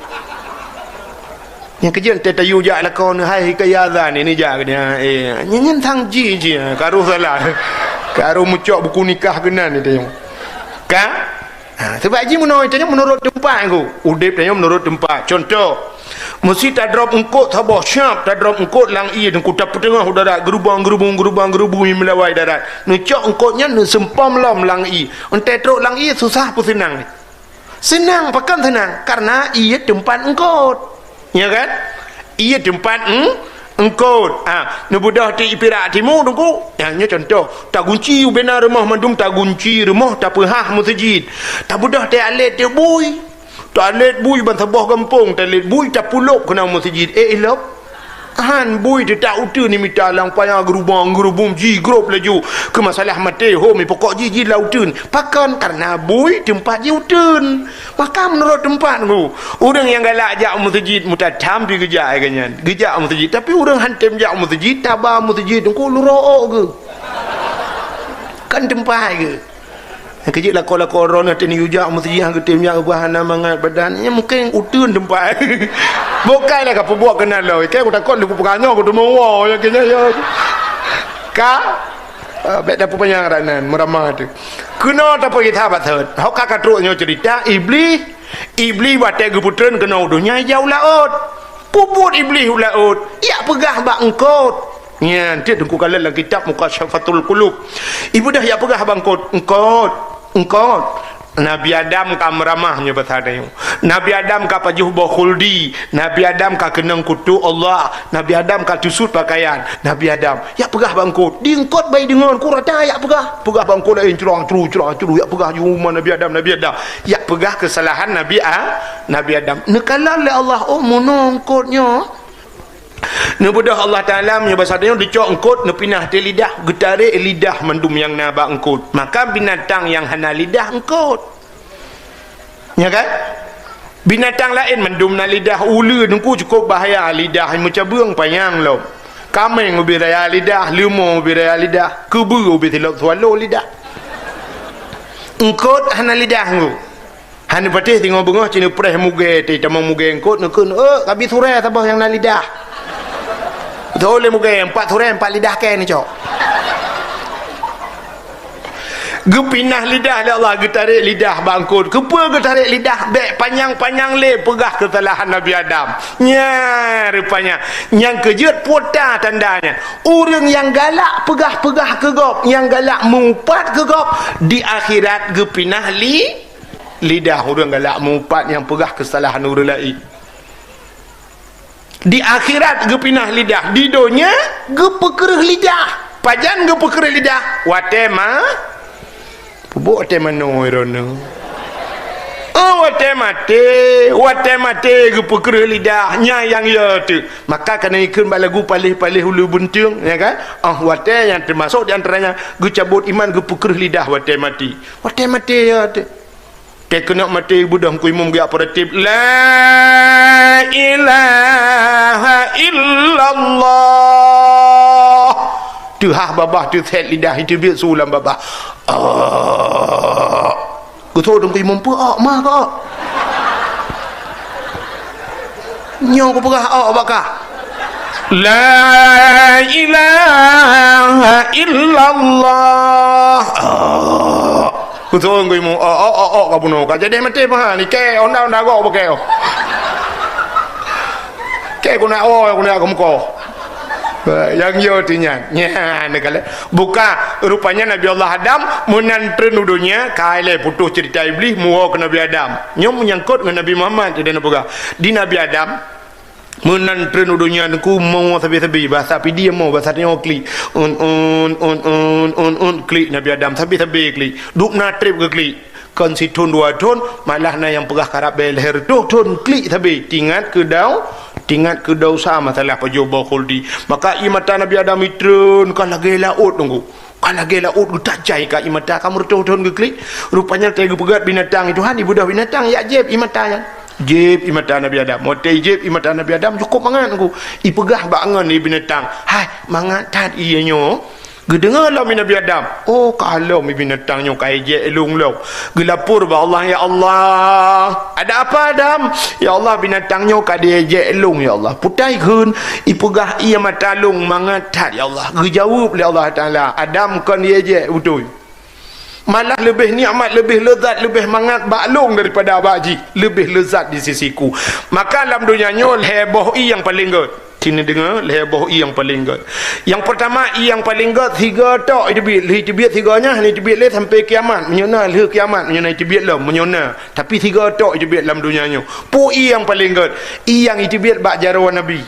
Nyang keujeuet teuh tayue jak lakoe neuh, hai keu ya azan ni jak keu dia. Eh, nyan, nyan sang ji, ji, ka roh salah. Ka roh meucok buku nikah keunan ni tayue. Ka? Ha, sebab ji meunoe tayue meunurot teumpat ku. Udeb tayue meunurot teumpat. Contoh, meusi tadrop eungkot saboh, siap tadrop eungkot lam ié, ku tapeuteungoh u darat, geurubong, geurubong, geurubong, geurubong, meulawai darat. Neucok eungkot nyan neuseumpom lom lam ié. Entée trok lam ié susah peuseunang. Seunang, pakon seunang? Karena ié teumpat eungkot. Ya kan? Ié teumpat eung-, eungkot. Ha, neubeudôh ti pirak timu teungku. Ya, nyoe contoh. Tagunci ubena rumoh mandum, tagunci rumoh, tapeuhah meuseujid. Tabeudôh teualét teuk bui. Teualét bui ban saboh gampông, teualét bui tapulop keunan meuseujid. Eh, ilop. Han bui teutak uteuen ni mita lam paya geurubong-geurubong ji grob laju. Keu masalah maté hom pokok ji ji lam uteuen. Pakon? Karena bui teumpat ji uteuen. Maka meunurot teumpat ku, ureuëng nyang galak jak meuseujid mutatam pi geujak ai nyan. Geujak meuseujid. Tapi ureuëng han tem jak meuseujid, taba meuseujid ku lurok geuh. Kan teumpat geuh. Nyang keujeuet lakoe-lakoe droeneuh teuh neujak meuseujid hana geutem jak, ubah hana mangat badan. Nyan mungken uteuen teumpat. Bukai lah ka peubuet keunan lom. Ikei ku takot lé ku peukanyoe ku teumeuwoe nyang keu nyan ya. Ka? Ah, bék tapeupanyang ranan meuramah teuh. Keunoe tapeugah that bacut. Ho ka ka trok nyoe ceurita, Iblih, Iblih watée geupeutreun keunoe u donya ijak u laôt. Peubuet Iblih u laôt, jak peugah bak eungkot. Nyan, cit Teungku kalon lam kitab Mukasyafatul Qulub. Ibeudôh jak peugah bak eungkot, "Eungkot, eungkot. Nabi Adam ka meuramah nyoe basa tanyoe. Nabi Adam ka pajoh boh khuldi. Nabi Adam ka keunong kutok Allah. Nabi Adam ka teusut pakaian. Nabi Adam, jak peugah bak eungkot." Di eungkot bai deungon ku rata jak peugah. Peugah bak eungkot laén, curang, curu, curang, curu. Jak peugah ju uma Nabi Adam, Nabi Adam. Jak peugah keusalahan Nabi A-, Nabi Adam. Neukalon lé Allah, oh, meunoe eungkot nyoe. Neubeudôh Allah Taala meunyoe basa tanyoe, neucok eungkot, neupinah teuh lidah, geutarek lidah mandum nyang na bak eungkot. Maka binatang nyang hana lidah eungkot. Nya kan? Binatang laén mandum na lidah, uleue nungku cukôp bahaya, lidah meucabeueng panyang lom. Kaméng ubé raya lidah, leumo ubé raya lidah, keubeue ubé silop swallow lidah. Eungkot hana lidah nungku. Hana patéh singoh beungoh ci neupreh mugée, teuh tamong mugée eungkot, neukheun, "Eh, kabi surée saboh nyang na lidah." Beutôi lé mugée, empat surée, empat lidah kée neucok. Geupinah lidah lé Allah, geutarek lidah bak eungkot. Keupeue geutarek lidah? Bék panyang-panyang lé peugah keusalahan Nabi Adam. Nya rupanya, nyang keujeuet puta tanda nyan. Ureuëng nyang galak peugah-peugah keu gob, nyang galak meuupat keu gob, di akhirat geupinah li-, lidah ureuëng galak meuupat nyang peugah keusalahan ureuëng laén. Di akhirat geupinah lidah, di donya geupeukreuh lidah. Pajan geupeukreuh lidah? Watée ma-, peubuet watée manoe droeneuh. Oh, watée maté, watée maté geupeukreuh lidah, nyan nyang yo teuh. Maka ka na ikheun bak lagu paléh-paléh uleue beunteueng, ya kan? Oh, watée nyang teumasok di antaranya geucabot iman, geupeukreuh lidah watée maté. Watée maté yo teuh. Teuh keuneuk maté beudôh Teungku Imum geujak peureutéb, "La ilaha illallah." Teuhah babah, teusét lidah, iteubiet su lam babah. "Ôk." Geutho Teungku Imum, "Peue ôk, ma keu ôk?" "Nyoe kupeugah ôk bak kah." "La ilaha illallah." Ôk. Keu soe ngui mu, ôk, ôk, ôk, ôk, ka bunoe. Ka jadi maté meuhan, ikée onda-onda gok beukée. Kée guna, oh, guna keu muka. Nyang yo teuh nyan. Nyan, neukalon. Buka, rupanya Nabi Allah Adam meunan treun u donya, ka ilée putôh cerita Iblih, muwoe keu Nabi Adam. Nyoe meunyangkot ngon Nabi Muhammad, jadi neupeugah. Di Nabi Adam, Meunan treun u donya nyoe mo sabe-sabe, basa Pidie mo, basa tanyoe klik. Un, un, un, un, un, un, klik Nabi Adam, sabe-sabe klik. Dubna treb geuklik. Kon sithon dua thon, malah na nyang peugah karab bèe lhèe reutôh thon klik sabe. Tingat keu dau-, tingat keu desya masalah pajoh boh khuldi. Maka ié mata Nabi Adam itreun ka lagèe laôt nunggu. Ka lagèe laôt geutajai ka ié mata ka meureutôh thon geuklik. Rupanya watèe geupeugèt binatang, "Tuhan, ibeudôh binatang, jak jieb ié mata nyan." Jieb ié mata Nabi Adam. Watèe jieb ié mata Nabi Adam, cukôp mangat nunggu. Ipeugah bak ngon ié binatang, "Hai, mangat that ié nyoe." Geudeungoe lom ié Nabi Adam, "Oh, ka lom ié binatang nyoe ka ijek lôn lom." Geulapor bak Allah, "Ya Allah, ada apa Adam?" "Ya Allah, binatang nyoe ka diejek lôn, ya Allah. Peue teuma kheun, ipeugah ié mata lôn mangat that, ya Allah." Geujaweueb lé Allah Taala, "Adam, kon diejek beutôi. Malah leubeh nikmat, leubeh leuzat, leubeh mangat bak lôn daripada bak jih. Leubeh leuzat di sisiku." Maka lam donya nyoe lhèe boh ié nyang paleng gèt. Sini deungoe, lhèe boh ié nyang paleng gèt. Nyang peurtama, ié nyang paleng gèt, sigoe tok iteubiet, lheuh iteubiet sigoe nyan, hana iteubiet lé sampai kiamat. Meunyoe na lheuh kiamat, meunyoe na iteubiet lom, meunyoe na. Tapi sigoe tok iteubiet lam donya nyoe. Peue ié nyang paleng gèt? Ié nyang iteubiet bak jaroe Nabi.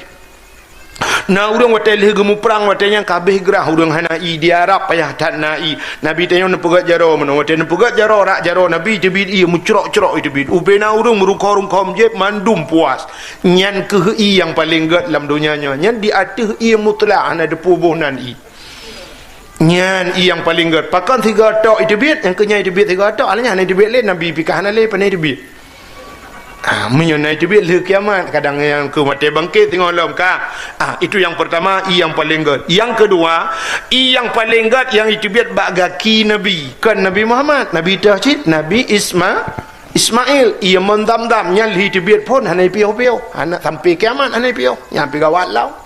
Na ureueng watèe lheuh geumuprang, watèe nyan ka abéh grah, ureueng hana ié, di Arab payah that na ié. Nabi tanyoe neupeugèt jaroe meunoe, watèe neupeugèt jaroe, rak jaroe Nabi iteubiet ié meucrok-crok iteubiet. Ubé na ureueng meurungkho-rungkho jieb mandum puas. Nyan kheueh ié nyang paleng gèt lam donya nyoe. Nyan di ateueh ié mutlak hana teupeue boh nan ié. Nyan ié nyang paleng gèt. Pakon sigoe tok iteubiet, nyang keu nyan iteubiet sigoe tok, alah nyan hana iteubiet lé, Nabi pih ka hana lé, pane iteubiet. Ah, meunyoe na iteubiet lheuh kiamat, kadang nyang keu watèe bangkét singoh lom ka. Ah, itu nyang peurtama, ié nyang paleng gèt. Nyang keudua, ié nyang paleng gèt nyang iteubiet bak gaki Nabi. Kon Nabi Muhammad, Nabi teuh cit, Nabi Isma-, Ismail, ié mon Zamzam nyan lheuh iteubiet phon hana ipiôh-piôh, hana sampai kiamat hana ipiôh, nyan pih gawat lom.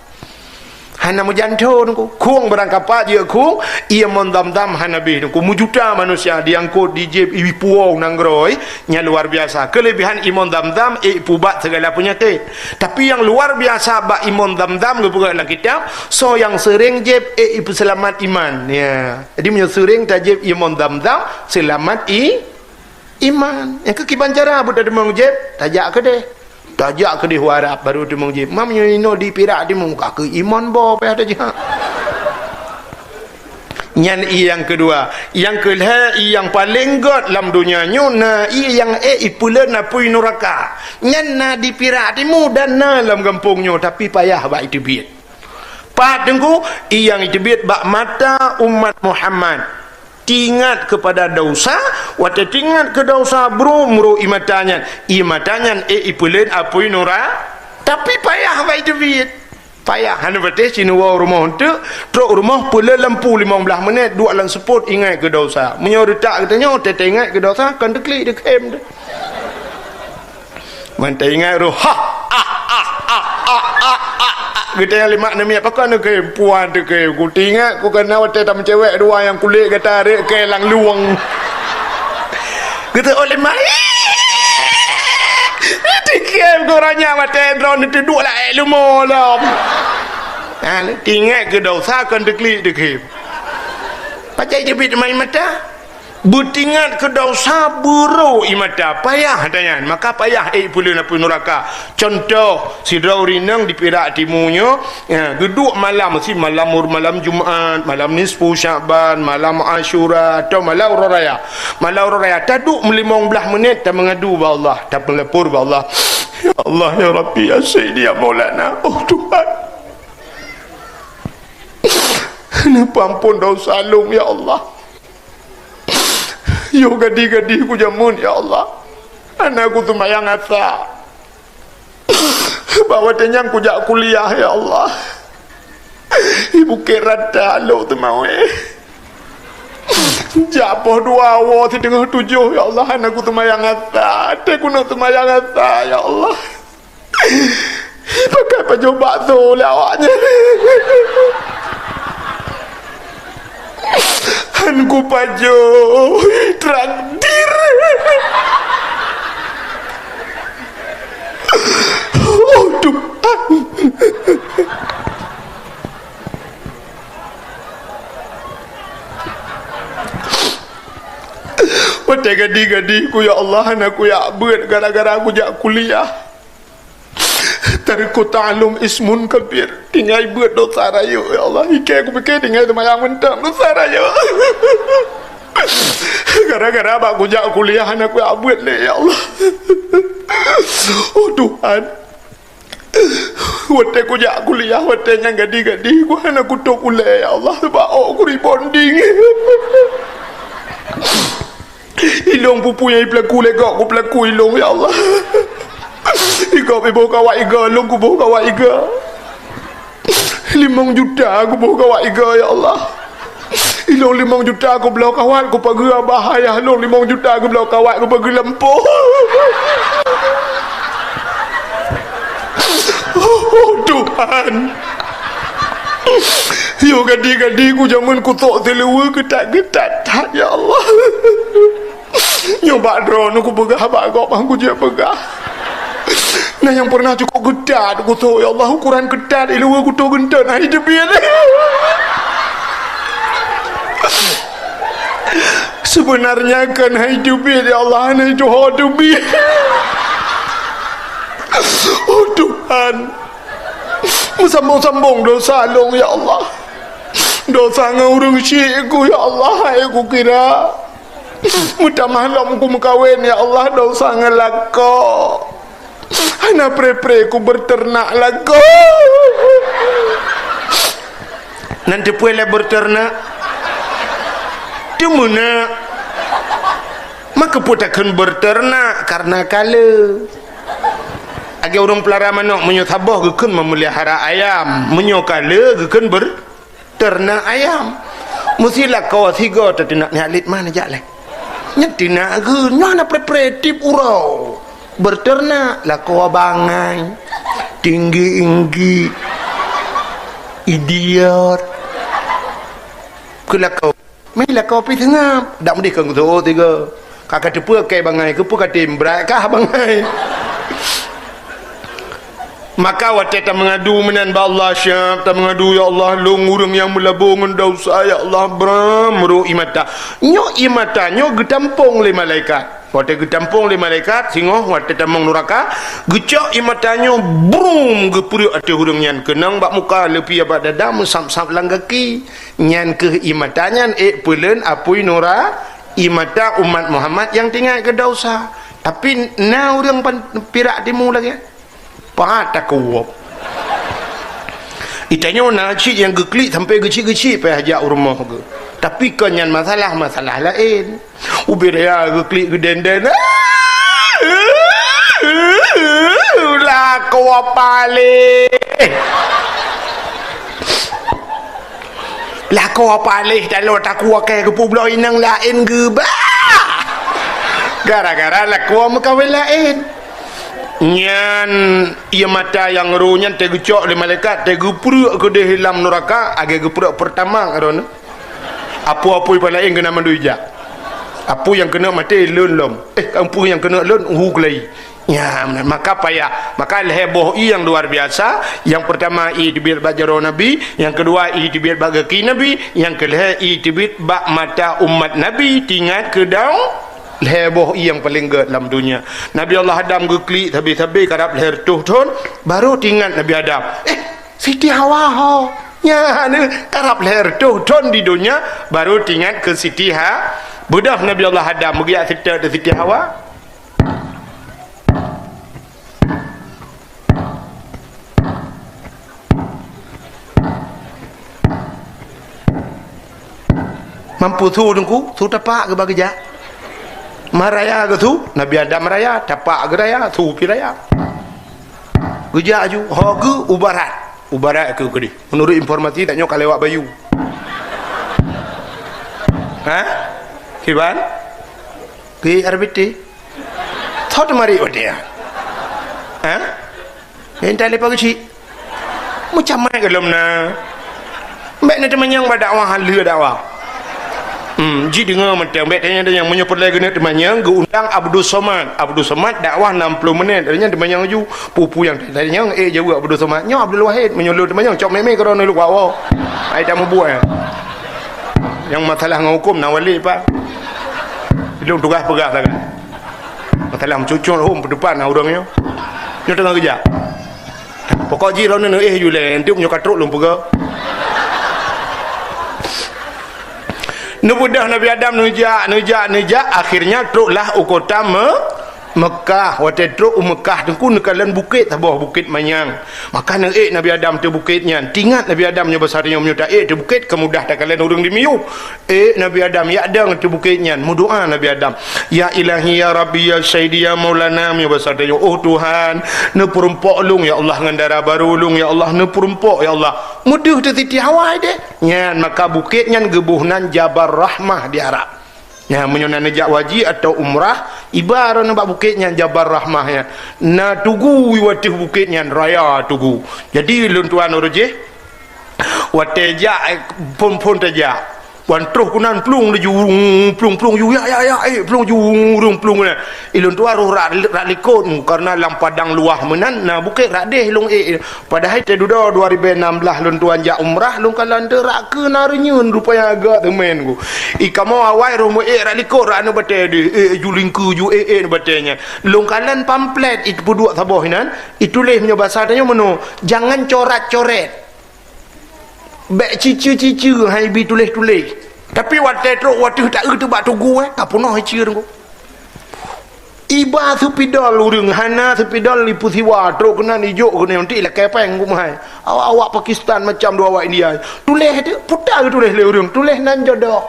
Hana meujanto nunggu. Khueng barangkapat jeuet khueng, ié mon Zamzam hana abéh nunggu. Meujuta manusia diangkot, dijieb, ipuwoe nanggroe, nyan luar biasa. Keulebihan ié mon Zamzam, ék ipubat segala peunyakét. Tapi nyang luar biasa bak ié mon Zamzam geupeugah lam kitab, soe nyang seuréng jieb, ék ipeuseulamat iman. Ya. Jadi meunyoe seuréng tajieb ié mon Zamzam, seulamat i-, iman. Nyang keu kiban cara beutateumong jieb, tajak keudeh. Tajak keudeh u Arab, baru teumong jieb. Mam nyoe inoe di Pirak Timu, ka keu iman boh payah tajak. Nyan ié nyang keudua. Nyang keulhèe, ié nyang paleng gèt lam donya nyoe na ié nyang ék ipeulén apui nuraka. Nyan na di Pirak Timu dan na lam gampông nyoe, tapi payah bak iteubiet. Pat teungku, ié nyang iteubiet bak mata umat Muhammad. Teuingat keupada desya, watèe teuingat keu desya, brok-brok ié mata nyan. Ié mata nyan ék ipeulén apui nura-, tapi payah bak iteubiet. Payah, hana patéh sineuk woe rumoh eunteuk, trok rumoh peulén lampu limong blaih menit, duek lam seupôt ingat keu desya. Meunyoe reutak geutanyoe, teuingat keu desya, kon teuklik deukem teuh. Mantong ingat roh, ha, ah, ah, ah, ah, ah, ah, ah. Geutanyoe lé mak namiet, pakon teukem, puan teukem. Kuteuingat, kukana watèe tameucewek dua nyang kulét gata rek keu lam luwang. Geuteuôt lé mak. Teukem gurèe nyan watèe droeneuh teuduek lam lumo lom. Ha, teuingat keu desya kon teuklik teukem. Pajan jeuet bit main mata. Beuteuingat keu desya beurok ié mata, payah ata nyan, maka payah ék ipeulén apui nuraka. Cuntoh, sidroe ureueng inong di Pirak Timu nyoe, ya, geuduek malam, si malam, malam Jumat, malam nisfu Sya'ban, malam Asyura, atau malam Uroe Raya. Malam Uroe Raya, taduek meulimong blaih menit, tameungadu bak Allah, tapeulapor bak Allah. Ya Allah, ya Rabbi, ya Sayyidi, ya Maulana. Oh Tuhan. Neupeuampôn desya lôn, ya Allah. Yoh gadih-gadih kujameun, ya Allah. Hana kuseumayang asa. Bak watèe nyan kujak kuliah, ya Allah. Di Bukét Rata lôn teumawé. Jak poh dua woe siteungoh tujoh, ya Allah, hana kuseumayang asa. Watèe kuneuk seumayang asa, ya Allah. Pakai pajoh bakso lé awak nyan. Han kupajoh traktir. Oh Tuhan. Watèe gadih-gadih ku, ya Allah, hana kujak beuet gara-gara kujak kuliah. Tarku ta'allum ismun kabir. Tinggai beuet dosa rayeuk, ya Allah. Ikei kupike tinggai seumayang mantong dosa rayeuk. Gara-gara bak kujak kuliah hana kujak beuet lé, ya Allah. Oh Tuhan. Watée kujak kuliah, watée nyang gadi-gadi, ku hana kutôb ulée, ya Allah, sabab ôk ku rebonding. Ilôn peue-peue nyang ipeulaku lé gob kupeulaku ilôn, ya Allah. Igob iboh kawak iga, lôn kuboh kawak iga. Limong juta kuboh kawak iga, ya Allah. Ilôn limong juta kubloe kawat kupageue abah ayah lôn, limong juta kubloe kawat kupageue lampôh. Oh Tuhan. Yoh gadi-gadi ku jameun kutok siluweue keutat-keutat that, ya Allah. Nyoe bak droeneuh kupeugah bak gob han kujeuet peugah. Nah nyang pernah cukôp keutat kutok, ya Allah, ukuran keutat iluweue kutok geunteut hai teubiet. Sebenarnya kan hai teubiet, ya Allah, hai tuho teubiet. Oh Tuhan. Meusambong-sambong dosa lôn, ya Allah. Dosa ngon ureuëng syik ku, ya Allah, hai kukira. Meutamah lom kumeukawen, ya Allah, dosa ngon lakoe. Hana pre-pre kubeuteunak lakoe. Nan teupeue lé beuteunak? Teumeunak. Maka peue takheun beuteunak? Karena kale. Lagée ureuëng peulara manok, meunyoe saboh geukheun memelihara ayam, meunyoe kale geukheun beuteunak ayam. Meusi lakoe sigoe tateunak nyan lét mana jak lé. Nyan teunak geun, nyoe hana pre-pre tiep uroe. Beuteunak lakoe bangai, tinggi-inggi, idiot. Keu lakoe. Meuh lakoe pih seungab, dak meudeh keu geutuho tiga. Ka ka teupeue kée bangai, keupeue ka tem brat kah bangai. Maka watée tameungadu meunan bak Allah, siab tameungadu, "Ya Allah, lôn ureuëng nyang meulabô ngon desya, ya Allah, bram meurok ié mata." Nyoe ié mata nyoe geutampong lé malaikat. Watée geutampong lé malaikat, singoh watée tamong nuraka, geucok ié mata nyoe brum geupeureuek ateueh ureuëng nyan keunong bak muka, leupie bak dada, meusab-sab lam gaki. Nyan kheueh ié mata nyan ék peuleuen apui nura-, ié mata umat Muhammad nyang teuingat keu desya. Tapi na ureuëng pan-, pirak timu lagée nyan. Pat takuwöb. Itanyoe na cit nyang geuklik sampai geucik-geucik payah jak u rumoh geuh. Tapi kon nyan masalah, masalah laén. Ubé raya geuklik geudenden. Lakoe paléh. Lakoe paléh taloe takue keu peubloe inong laén geuba. Gara-gara lakoe meukawen laén. Nyan ié mata nyang roh nyan teuh geucok lé malaikat, teuh geupeureuek keudeh lam nuraka, lagée geupeureuek peurtama roh nyan. Apui-apui pih laén keunan mandum ijak. Apui nyang keuneuk maté lôn lom. Eh, apui nyang keuneuk lôn hu keulayi. Nyan, maka payah. Maka lhée boh ié nyang luar biasa. Nyang peurtama ié teubiet bak jaroe Nabi, nyang keudua ié teubiet bak gaki Nabi, nyang keulhée ié teubiet bak mata umat Nabi, teuingat keu dau-, lhée boh ié nyang paleng gét lam donya. Nabi Allah Adam geuklik sabe-sabe karab lhée reutôh thon, barô teuingat Nabi Adam. Eh, Siti Hawa ho. Nyan, karab lhée reutôh thon di donya, barô teuingat keu Siti Ha-, beudôh Nabi Allah Adam meugeujak seutôt di Siti Hawa. Mampu su teungku, su tapak geuba geujak. Maraya geusu, Nabi Adam raya, tapak geuraya, su pih raya. Geujak aju, ho geu u barat. U barat keu keudeh. Menurut informasi, tanyoe ka lewat bayu. Ha? Kiban? Ke R B T? Thot mari watée nyan. Ha? Nyang tali pageucik. Meucamai gohlom na. Bék na teumanyong bak dakwah, haleue dakwah. Hmm, ji deungoe mantong, bék tanyong-tanyong. Meunyoe peureulée geuneuk teumanyong, geuundang Abdul Somad. Abdul Somad dakwah nam ploh menit. Nyan teumanyong laju. Peue-peue nyang tanyong, eh, jaweueb Abdul Somad. Nyoe Abdul Wahid, meunyoe lôn teumanyong, cok mé-mé keudroe neulok bak woe. Hai tamubuet, eh. Nyang masalah ngon huköm na wali, Pak. Lôn tugaih peugah sagai. Masalah meucucok hom peudepan na ureuëng nyoe. Nyoe teungoh geujak. Kok jih droeneuh neuéh ju lé, enteuk meunyoe ka trok lôn peugah. Neubeudôh Nabi Adam neujak, neujak, neujak, akhirnya troklah u kota Me-, Mekah. Watée trok u Mekah teungku neukalon bukét saboh, Bukét Manyang. Maka neuék Nabi Adam teuh bukét nyan. Teuingat Nabi Adam nyoe basa tanyoe meunyoe taék teuh bukét, ka mudah takalon ureuëng di miyueb. Eh, Nabi Adam, yak dong teuh bukét nyan, meudoá Nabi Adam, "Ya Ilahi, ya Rabbi, ya Sayyidi, ya Maulana," meunyoe basa tanyoe, "Oh Tuhan, neupeurumpok lôn, ya Allah, ngon dara barô lôn, ya Allah, neupeurumpok, ya Allah." Meudeuh teuh Siti Hawa deh. Nyan, maka bukét nyan geuboh nan Jabal Rahmah di Arab. Nyan, meunyoe na neujak haji atawa umrah, iba droeneuh bak bukét nyan Jabal Rahmah nyan. Na tugu u ateueh bukét nyan, raya tugu. Jadi, lôn tuan ureuëng jih, watée jak, eh, phon-phon tajak. Wan troh keunan plueng laju, plueng, plueng ju, ya, ya, ya, eh, plueng ju, ureuëng plueng keunan. Ilôn tuan roh rak, rak likot, karena lam padang luwah meunan, na bukét rak deh lôn ék. Padahai teududoe dua ribèe nam blah lôn tuan jak umrah, lôn kalon teuh rak keu na reunyeun rupanya agak teumèn ku. I kamoe awai roh meu ék rak likot, rak aneuk batèe deh, eh, ju lingkeu ju, eh, eh, batèe nyan. Lôn kalon pamflet, i peuduek saboh inan, ituléh meunyoe basa tanyoe meunoe, jangan corat-coret. Bèk ciceue-ciceue hai bi tuléh-tuléh. Tapi watèe trok, watèe taeu teuh bak tugu, eh, ka peunoh iceue teungku. Iba seupidol ureuëng, hana seupidol ipeusiwa, trok keunan ijok keunan, ti lakèe pèng ku meuhai. Awak-awak Pakistan macam dua awak India. Tuléh teuh, peue ta geutuléh lé ureuëng, tuléh nan jodoh.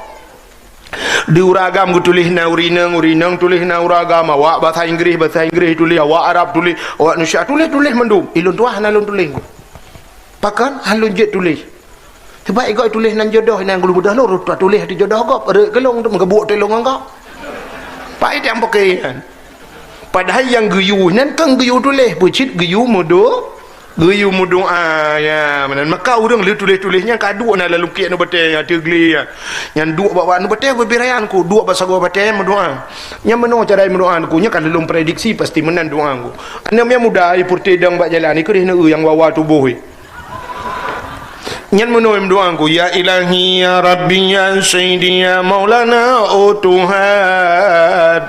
Di ureuëng agam geutuléh nan ureuëng inong, ureuëng inong tuléh nan ureuëng agam, awak basa Inggréh, basa Inggréh tuléh, awak Arab tuléh, awak Indonesia tuléh, tuléh mandum. Ilôn tuah hana lôn tuléh. Pakon? Hana lôn jeuet tuléh. Sabab igoe tuléh nan jodoh, nan geulubeudoh lôn, tuah tuléh di jodoh gob, reuek keu lôn, meugeubuk teulông ngon gob. Pai tiang poke nyan. Padahai nyang geuyue nyan kon geuyue tuléh, peucit geuyue meudo-, geuyue meudoá, ya, meunan. Maka ureuëng lheueh tuléh-tuléh nyan ka duek na lam lungkiek aneuk batèe nyang teuglé nyan. Nyan duek bak, bak aneuk batèe beubirayan ku, duek bak sagoe batèe meudoá. Nyan meunoe cara meudoá ku, nyan ka lôn prediksi pasti meunan doá ku. Aneuk nyang muda, i peureute dong bak jalan, i keudeh neu nyang wawa tuboh, i. Nyan meunoe meudoá ku, "Ya Ilahi, ya Rabbi, ya Sayyidi, ya Maulana, oh Tuhan,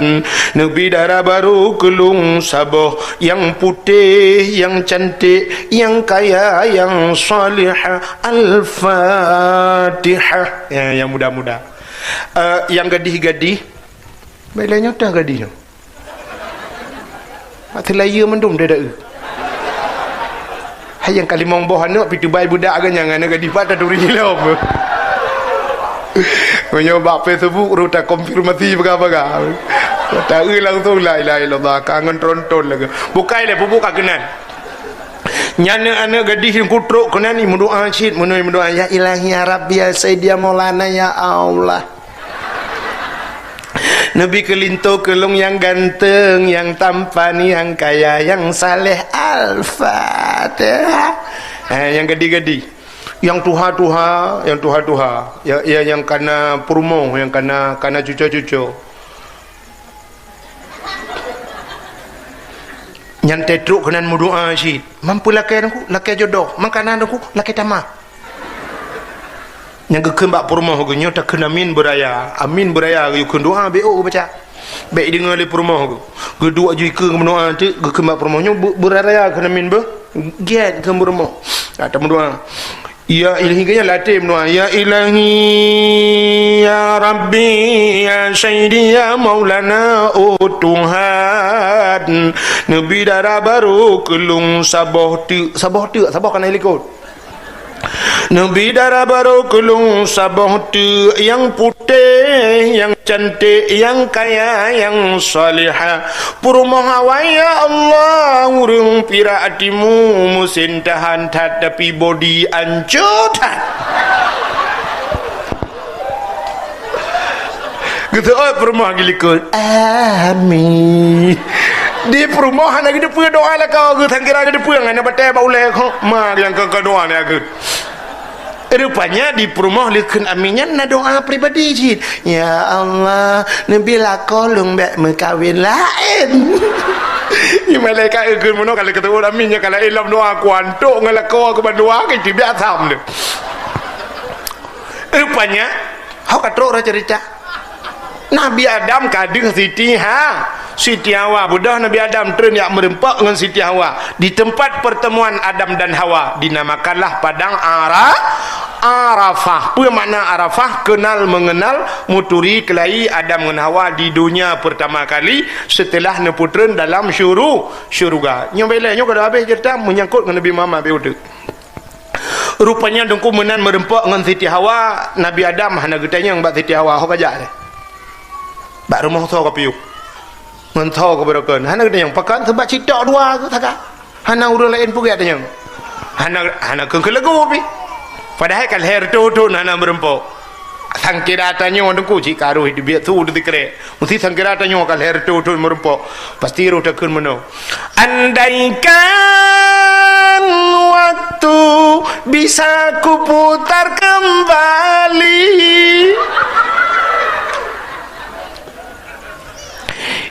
neubi dara barô keu lôn saboh, nyang putéh, nyang cantik, nyang kaya, nyang salihah." Al-Fatihah. Ya, nyang muda-muda. Eh, nyang gadih-gadih. Baiklah, nyoe teuh gadih nyoe. Mak teulayeue mandum dada eu. Hai nyang ka limong boh aneuk, pi teubai budak geuh nyang aneuk gadih pat taturi lom. Meunyoe bak Facebook rot takonfirmasi peugah-peugah. Ta eu langsung, la ilaha illallah, ka ngon tronton lagèe. Bukai lé pupuk ka keunan. Nyan aneuk gadih nyang kutrok keunan ni meudoá cit, meunoe meudoá, "Ya Ilahi, ya Rabbi, ya Sayyidi, ya Maulana, ya Allah." Neubi keu linto keu lôn nyang ganteng, nyang tampan, nyang kaya, nyang saleh. Al-Fatihah. Eh, nyang gadih-gadih. Nyang tuha-tuha, nyang tuha-tuha. Ya, ya, nyang kana peurumoh, nyang kana, kana cuco-cuco. Nyan teutrok keunan meudoá cit. Mampu lakèe teungku, lakèe jodoh. Makanan teungku, lakèe tamah. Nyang geukheun bak peurumoh geuh nyoe takheun amin beuraya. Amin beuraya geuyue kheun doa B O geubaca. Bèk ideungoe lé peurumoh geuh. Geuduek ju ikeue meudoa teuk geukheun bak peurumoh nyoe be-, beuraya kheun amin beuh. Gèt kheun peurumoh. Nah, tameudoa. Ya Ilahi, gaya latih meudoa. Ya Ilahi, ya Rabbi, ya Sayyidi, ya Maulana, oh Tuhan. Neubi dara barô keu lôn saboh teuk, saboh teuk, saboh kana likot. Neubi dara barô keu lôn saboh teuk nyang putéh, nyang cantik, nyang kaya, nyang salihah. Peurumoh awai, ya Allah, ureueng pirak timu, meusén tahan that, tapi bodi ancô that. Geuseuôt peurumoh geulikot. Amin. Di peurumoh hana geuteupeue doa lakoe geuh, sangkira geuteupeue ngon batèe bak ulèe kho. Ma nyang keu doa nyan geuh. Rupanya di peurumoh lé kheun amin nyan na doa pribadi cit. Ya Allah, neubi lakoe lôn bèk meukawen laén. Nyan malaikat geukheun meunoe, ka lheueh geuteuôt amin nyan, ka laén lom doa, kuantok ngon lakoe keu bandua, ka iteubiet asam lé. Rupanya, ho ka trok roh cerita. Nabi Adam ka deuh Siti Ha-, Siti Hawa, beudôh Nabi Adam treun jak meureumpok ngon Siti Hawa. Di teumpat peurteumuan Adam dan Hawa, dinamakanlah Padang Ara-, Arafah. Peue makna Arafah? Kenal mengenal, meuturi keulayi Adam ngon Hawa di donya peurtama kali, seuteulah neupeutreun dalam syuru-, syeuruga. Nyoe bak ilée, nyoe ka habéh ceurita meunyangkot ngon Nabi Muhammad, beu udeuek. Rupanya Teungku meunan meureumpok ngon Siti Hawa, Nabi Adam hana geutanyong bak Siti Hawa, "Ho kajak lé?" "Bak rumoh soe kapiôh?" "Ngon soe kabeurokon?" Hana geutanyong. Pakon? Sabab cit tok dua geuh sagai. Hana ureuëng laén peugah tanyong. Hana, hana keu-keu lagu pih. Padahai ka lhèe reutôh thon hana meureumpok. Sangkira tanyoe Teungku cit ka roh di biet su di sikrek. Meusti sangkira tanyoe ka lhèe reutôh thon meureumpok. Pasti roh takheun meunoe. Andaikan waktu bisa kuputar kembali.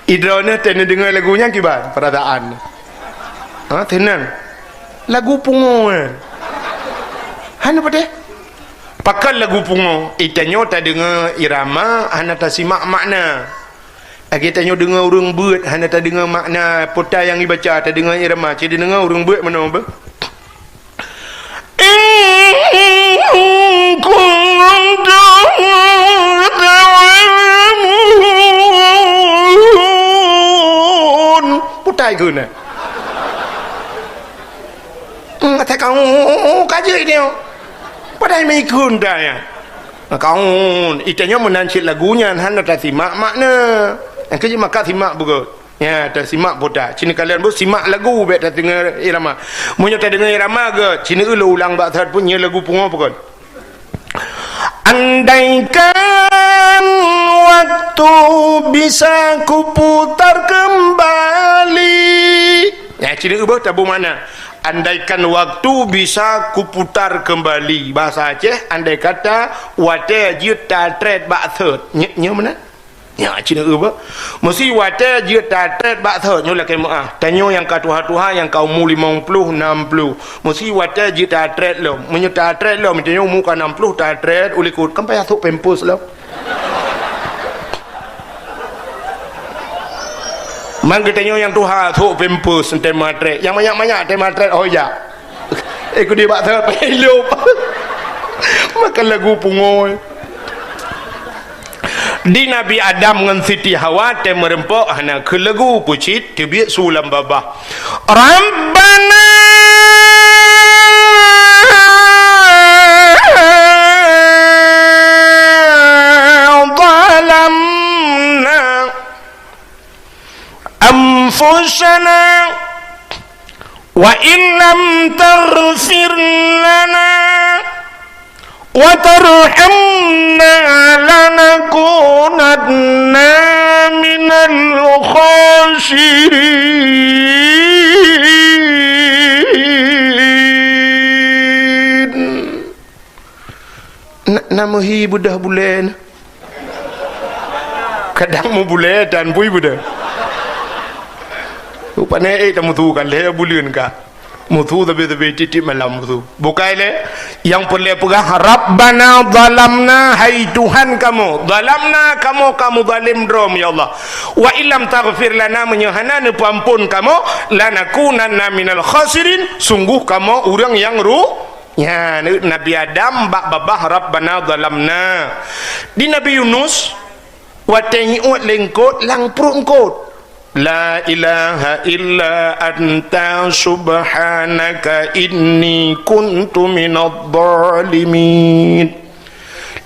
Idroeneuh teuh neudeungoe lagu nyan kiban peurasaan. Ha, teunang. Lagu pungo, eh. Hana padeh. Pakon lagu pungo? Itanyoe tadeungoe irama, hana tasimak makna. Lagèe tanyoe deungoe ureuëng beuet, hana tadeungoe makna pota nyang ibaca, tadeungoe irama. Ci deungoe ureuëng beuet meunoe beuh. In kuntum ta'lamun. Putai keu na. Hmm, kata kau, ka jeuet dia. Padahai meuikun dah ya. Kau, itanyoe meunan cit lagu nyan hana tasimak makna. Nyang keu jih maka simak beugöt. Ya, tasimak pota. Ci neukalon beuh simak lagu bèk tadeungoe irama. Meunyoe tadeungoe irama göt, ci neueu lôn ulang bak that pun nyoe lagu pungo pakon. Andaikan waktu bisa kuputar kembali. Ya, ci neueu beuh tabu makna. Andaikan waktu bisa kuputar kembali. Bahasa Aceh, andai kata watèe jeuet tatrét bak thot. Nyoe, nyoe meunan? Nyan, ci neueu beuh. Meusti watèe jeuet tatrét bak thot nyoe lakèe meu'ah. Tanyoe nyang ka tuha-tuha, nyang ka umu limong ploh, nam ploh. Meusti watèe jeuet tatrét lom. Meunyoe tatrét lom, tanyoe umu ka nam ploh tatrét u likot. Kan payah sôk pampers lom. Man geutanyoe nyang tuha sôk pampers, teumatrét. Nyang manyak-manyak teumatrét, oh ya. Eh, keu di bak that payah ilop. Makan lagu pungo. Di Nabi Adam ngon Siti Hawa teumeureumpok hana keu lagu peucit teubiet su lam babah. Rabbana zalamna anfusana wa in lam taghfir lana wa tarhamna lanakunanna minal khasirin. Na, na meuhi beudôh bulèe na. Kadang meubulèe dan bui beudôh. Rupanya, eh, tameusu kan lhèe buleuen ka. Meusu sabe-sabe tiep-tiep malam meusu. Bukai lé, nyang peureulèe peugah, "Rabbana zalamna," hai Tuhan kamoe, "zalamna," kamoe ka meuzalim droe, ya Allah. "Wa illam taghfir lana," meunyoe hana neupeuampon kamoe, "lanakunanna minal khasirin," sungguh kamoe ureuëng nyang ru-, Nyan, Nabi Adam bak babah Rabbana zalamna. Di Nabi Yunus, watèe nyiuet lé eungkôt lam pruet eungkôt. La ilaha illa anta subhanaka inni kuntu minadh dhalimin.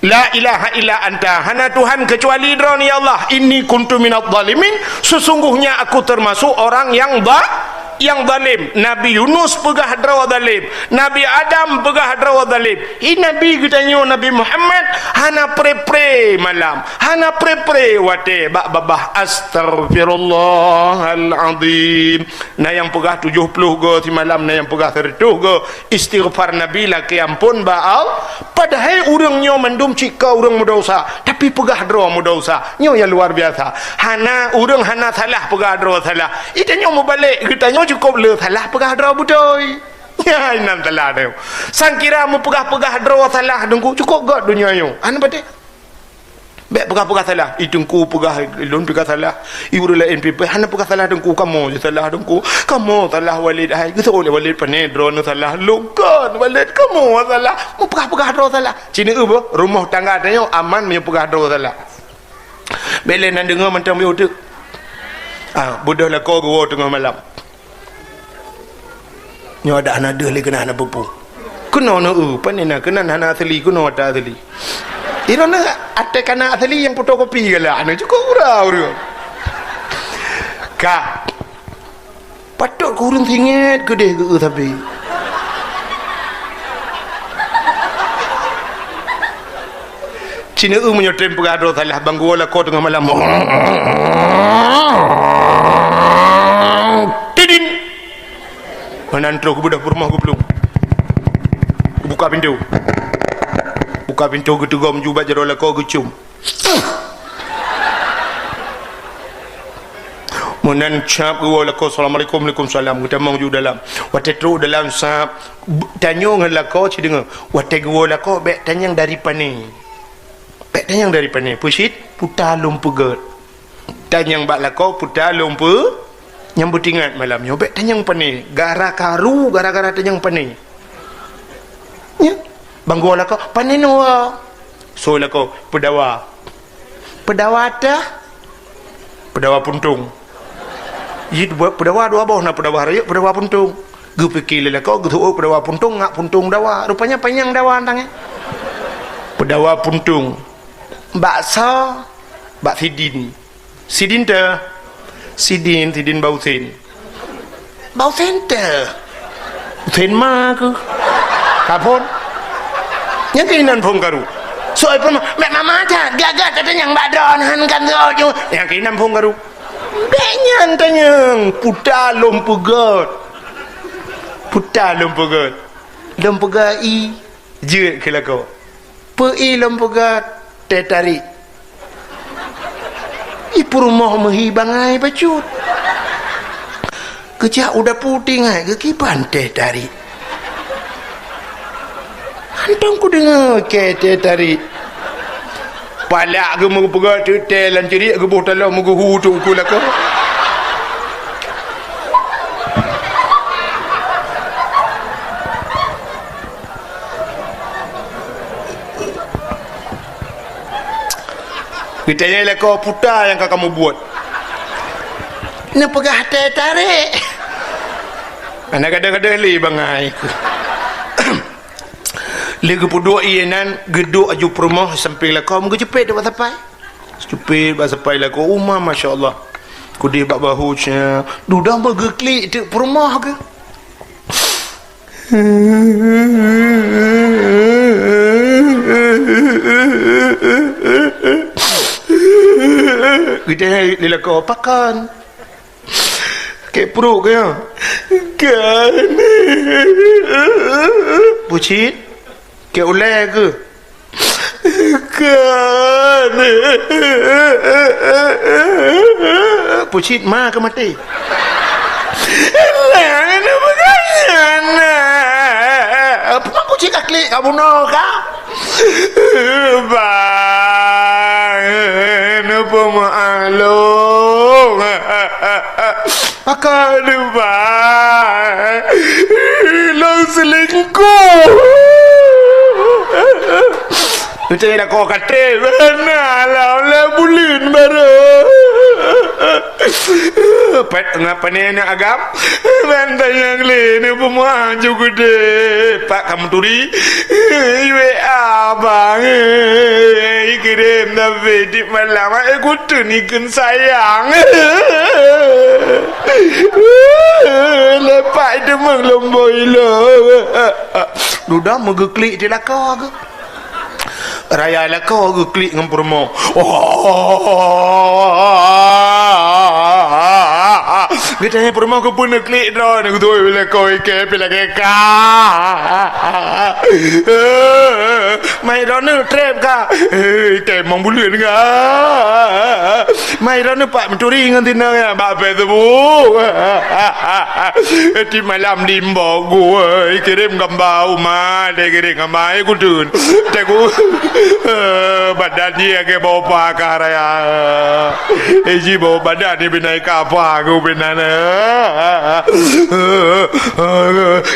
La ilaha illa anta, hana Tuhan keucuali Droeneuh, ya Allah. Inni kuntu minadh dhalimin, sesungguhnya aku termasuk orang yang ba-, yang zalim. Nabi Yunus peugah droe zalim. Nabi Adam peugah droe zalim. Hi Nabi geutanyoe Nabi Muhammad hana pre-pre malam, hana pre-pre watèe bak babah astaghfirullahal azim. Na nyang peugah tujoh ploh go simalam, na nyang peugah sireutoh go. Istighfar Nabi lakèe ampôn bak Allah. Padahai ureuëng nyoe mandum cit ka ureuëng meudesya, tapi peugah droe meudesya. Nyoe nyang luar biasa. Hana, ureuëng hana salah peugah droe salah. Geutanyoe meubalek, geutanyoe cukôp le salah peugah droe beutôi. Nyan inan salah droe. Sangkira meupeugah-peugah droe salah deungku, cukôp göt donya nyoe. Hana patéh. Bèk peugah-peugah salah. I teungku peugah lôn peugah salah. I ureueng laén pih hana peugah salah teungku. Kamoe je salah teungku. Kamoe salah Walid hai. Geuseuôt lé Walid, "Pané droeneuh salah lôn kon Walid, kamoe salah." Meupeugah-peugah droe salah. Ci neueu beuh, rumoh tangga tanyoe aman meunyoe peugah droe salah. Bèk lé nan deungoe mantong beuh teuk. Ah, beudôh lakoe geuwoe teungoh malam. Nyoe adak hana deuh lé keunan hana peue-peue. Keunoe neueu, pane na keunan hana asli, keunoe ata asli. Droeneuh até kana asli nyang fotokopi galak, na cukôp gura ureueng. Ka. Patôt keu ureueng singét keudeh geu sabe. Ci neueu meunyoe tem peugah droe salah, ban geuwoe lakoe teungoh malam. Tidin. Meunan troh geubeudôh peurumoh geuplueng. Geubuka pintoe. Buka pintoe geuteugom ju bak jaroe lakoe geucium. Meunan cap geuwoe lakoe, "Assalamualaikum." "Waalaikumsalam." Geutamong ju dalam. Watèe trok dalam sab, tanyoe ngon lakoe ci deungoe. Watèe geuwoe lakoe bèk tanyong dari pane. Bèk tanyong dari pane. Peue cit? Peue ata lôn peugèt. Tanyong bak lakoe, "Peue ata lôn peu-?" Nyang beutingat malam nyoe bèk tanyong pane. Gara karu, gara-gara tanyong pane. Nyan. Ban geuwoe lakoe, "Pane neuwoe?" Soe lakoe, "Peudawa." "Peudawa teuh?" "Peudawa puntông." Jih peudawa dua boh, na peudawa rayeuk, peudawa puntông. Geupike lé lakoe, geuseuôt peudawa puntông, ngat puntông dawa. Rupanya panyang dawa tanggai. Peudawa puntông. Bak soe? Bak Sidin. Sidin teuh? Sidin, Sidin Bausen. Bausen teuh? Usen ma keuh. Ka phôn. Nyang keuh inan phôn karu. Soe phôn ma, "Mak mama that, gagah that tanyong bak droeneuh han kan geuôt ju." Nyang keuh inan phôn karu. Bèk nyan tanyong, "Peue ata lôn peugèt." "Peue ata lôn peugèt." "Lôn peugèt ie." Jeuet keu lakoe. "Peue ie lôn peugèt?" "Teh tarik." "Ie peurumoh meuhi bangai bacut." Geujak u dapu tinggai geukiban teh tarik. "Hantom kudeungö keu teh tarik." Palak geumeupeugah teutée lam ceurik geuboh taloh meugeuhu teuk keu lakoe. Geutanyong lakoe, "Peue ata nyang ka kamoe buet?" "Neupeugah teh tarik." Hana gadôh-gadôh lé bangai. Lé geupeuduek ie nan, geuduek aju peurumoh sampéng lakoe, meugeujeuet bak sapai. Jeuet bak sapai lakoe uma, masya Allah. Keudeh bak bahu cia, dudoe meugeuklik teuk peurumoh geuh. Geutanyong lé lakoe, "Pakon?" "Keu pruet keuh nyoe?" "Kon." "Peue cit? Keu ulée keuh?" "Kon." "Peue cit, ma keuh maté?" "Laén peugah nyan na. Peue cit ka klik ka bunoe ka?" "Bang, neupeumeu'ah lôn." "Pakon, Bang?" "Lôn seulingkuh." Geutanyong lakoe, "Ka trép?" "Hana, lôn lhèe buleuen barô." "Pat, ngon pane na agam?" "Ban tanyong lé, neupeumeu'ah ju keudeh." "Pat ka meuturi?" "W A, Bang. Ikirém tapi di malam, eh, kuteun ikheun sayang." "Lepak itu mengelomboi lo." Dudoe meugeuklik di lakoe geuh. Raya lakoe geuklik ngon peurumoh. Geutanyong peurumoh, "Keupeue neuklik droeneuh?" "Geutôi lakoe ikei pih lagèe ka." "Mai droeneuh trép ka?" "Ikei mong buleuen ka." Mai droeneuh pat meuturi ngon sinong nyan bak Facebook. Tiep malam limbo gui, kirém gamba uma, deh kirém gamba, eh, kuteun. Teuk, eh, badan jih lagèe bau pa ka raya. Eh, jih bau badan ni binai kapa ku binan.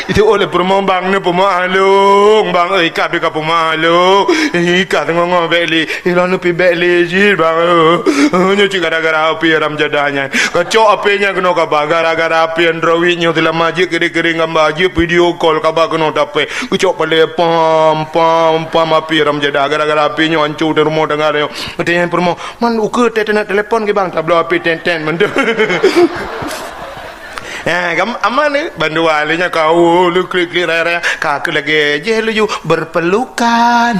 Itu oleh peurumoh bang ni peumaklum. Bang, eh, ka pi ka peumaklum. Eh, ka teungoh-ngoh bèk lé. Ilôn neupi bèk lé jih, bang. Nyoe cit gara-gara api haram jadah nyan. Kacok api nyan keunoe kaba, gara-gara api Android nyoe seulama jeuet kiri-kiri gamba, jeuet video call kaba keunoe tapé. Kacok palé pam, pam, pam api haram jadah. Gara-gara api nyoe hancô teuh rumoh tangga nyoe. Watèe nyan peurumoh, man ukeue teuh teunak telepon keu bang, tabloe api ten-ten mantong. Eh, gam-, aman ni, bandua lé nyan ka, oh, lé klik-klik raya-raya. Ka keu lagèe jih laju berpelukan.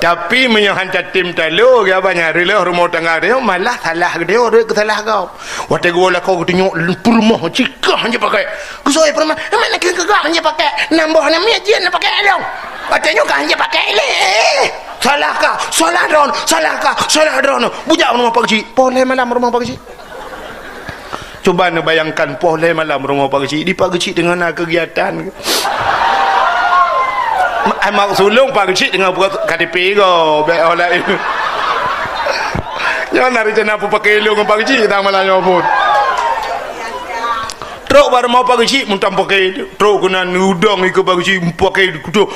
Tapi meunyoe han tatem talo, ya banyak rilah rumoh tangga dia, malah salah dia, dia ke salah kau. Watèe geuwoe lakoe geutunyok peurumoh, cit kah han jipakai. Keu soe peurumoh, emang nak keu gak han jipakai. Nambah na miet jih nak pakai along. Watèe nyoe ka han jipakai lé. Salah kah? Salah droeneuh, salah kah? Salah droeneuh. Bujak rumoh Pak Geuchik. Poh lhèe malam rumoh Pak Geuchik. Cuba neubayangkan poh lhèe malam rumoh Pak Geuchik. Di Pak Geuchik teungoh na keugiatan. Ai mak sulong Pak Geuchik teungoh buka K T P go, bèk oh laén. Nyoe na rencana peupakai lôn ngon Pak Geuchik tang malam nyoe pun. Trok bak rumoh Pak Geuchik mantong pakai. Trok keunan udong ikeue Pak Geuchik pakai kuto.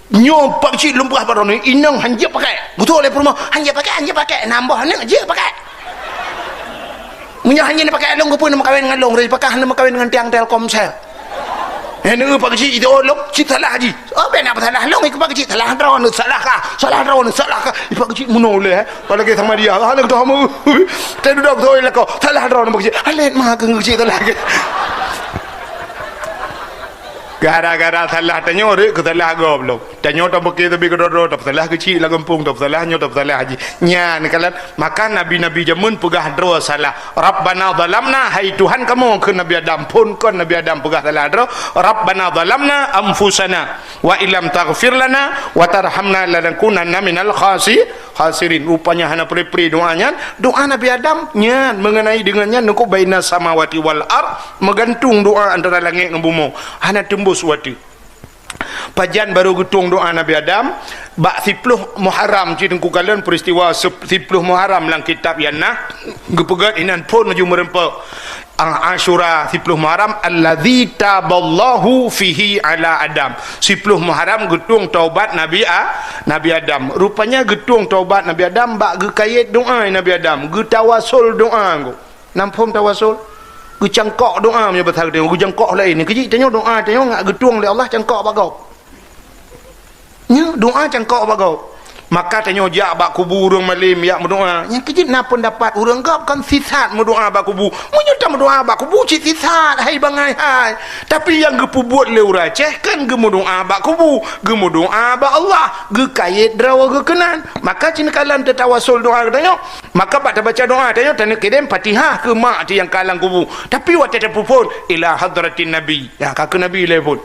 Nyoe Pak Geuchik lôn peugah bak droeneuh, inong han jeuet pakai. Beutôi lé peurumoh, han jeuet pakai, han jeuet pakai. Nambah aneuk jeuet pakai. Meunyoe han jeuet pakai lôn, keupeue neumeukawen ngon lôn? Reupakah neumeukawen ngon tiang Telkomsel. Eh, neu Pak Geuchik itu lôn, cit salah jih. Oh, bèk na peusalah lôn, ikeue Pak Geuchik salah droeneuh, salah kah? Salah droeneuh, salah kah? Ih, Pak Geuchik meunoe lé, eh. Kalau lagèe sama dia, hana keudroe meu. Teuduek beutôi lakoe, salah droeneuh Pak Geuchik. Alet ma keu Geuchik salah. Gara-gara salah tanyoe rhot keu salah gob lom. Tanyoe tameukeu teubi keudroe-droe, tapeusalah Geuchik lam gampông, tapeusalah nyoe, tapeusalah jih. Nyan kalon, maka nabi-nabi jameun peugah droe salah. "Rabbana zalamna," hai Tuhan kamoe, kheun Nabi Adam. Phon kon Nabi Adam peugah salah droe. "Rabbana zalamna anfusana wa illam taghfir lana wa tarhamna lanakunanna minal khasi-, khasirin." Rupanya hana pri-pri doa nyan. Doa Nabi Adam nyan, mengenai dengan nyan, nukub baina samawati wal ard, meugantung doa antara langét ngon bumoe. Hana teumbôh watèe. Pajan barô geutueng doa Nabi Adam, bak siploh Muharram, cit teungku kalon peristiwa sep-, siploh Muharram lam kitab nyan na, geupeugèt inan phon laju meureumpok. Ah, Asyura siploh Muharram, "Alladzi taballahu fihi ala Adam." Siploh Muharram geutueng taubat Nabi A-, Nabi Adam. Rupanya geutueng taubat Nabi Adam bak geukayèt doa Nabi Adam, geutawasul doa geuh. Nam phon tawasul? Geucangkok doa meunyoe basa geutanyoe, geujangkok laén. Keu jih tanyoe doa tanyoe ngat geutueng lé Allah cangkok bak gob. Nyoe doa cangkok bak gob. Maka tanyoe jak bak kubu ureueng malém jak meudoa. Nyang keu jih na peundapat ureueng gob kan sisat meudoa bak kubu. Meunyoe tameudoa bak kubu cit sisat, hai bangai hai. Tapi nyang geupeubuet lé ureueng Aceh kan geumeudoa bak kubu, geumeudoa bak Allah, geukayèt droe geuh keunan. Maka cit kalon tatawasul doa geutanyoe. Maka bak tabaca doa, tanyoe taneuk kirém Fatihah keu mak teuh nyang ka lam kubu. Tapi watèe tapeuphon, "Ila hadratin Nabi." Ya, ka keu Nabi lé phon.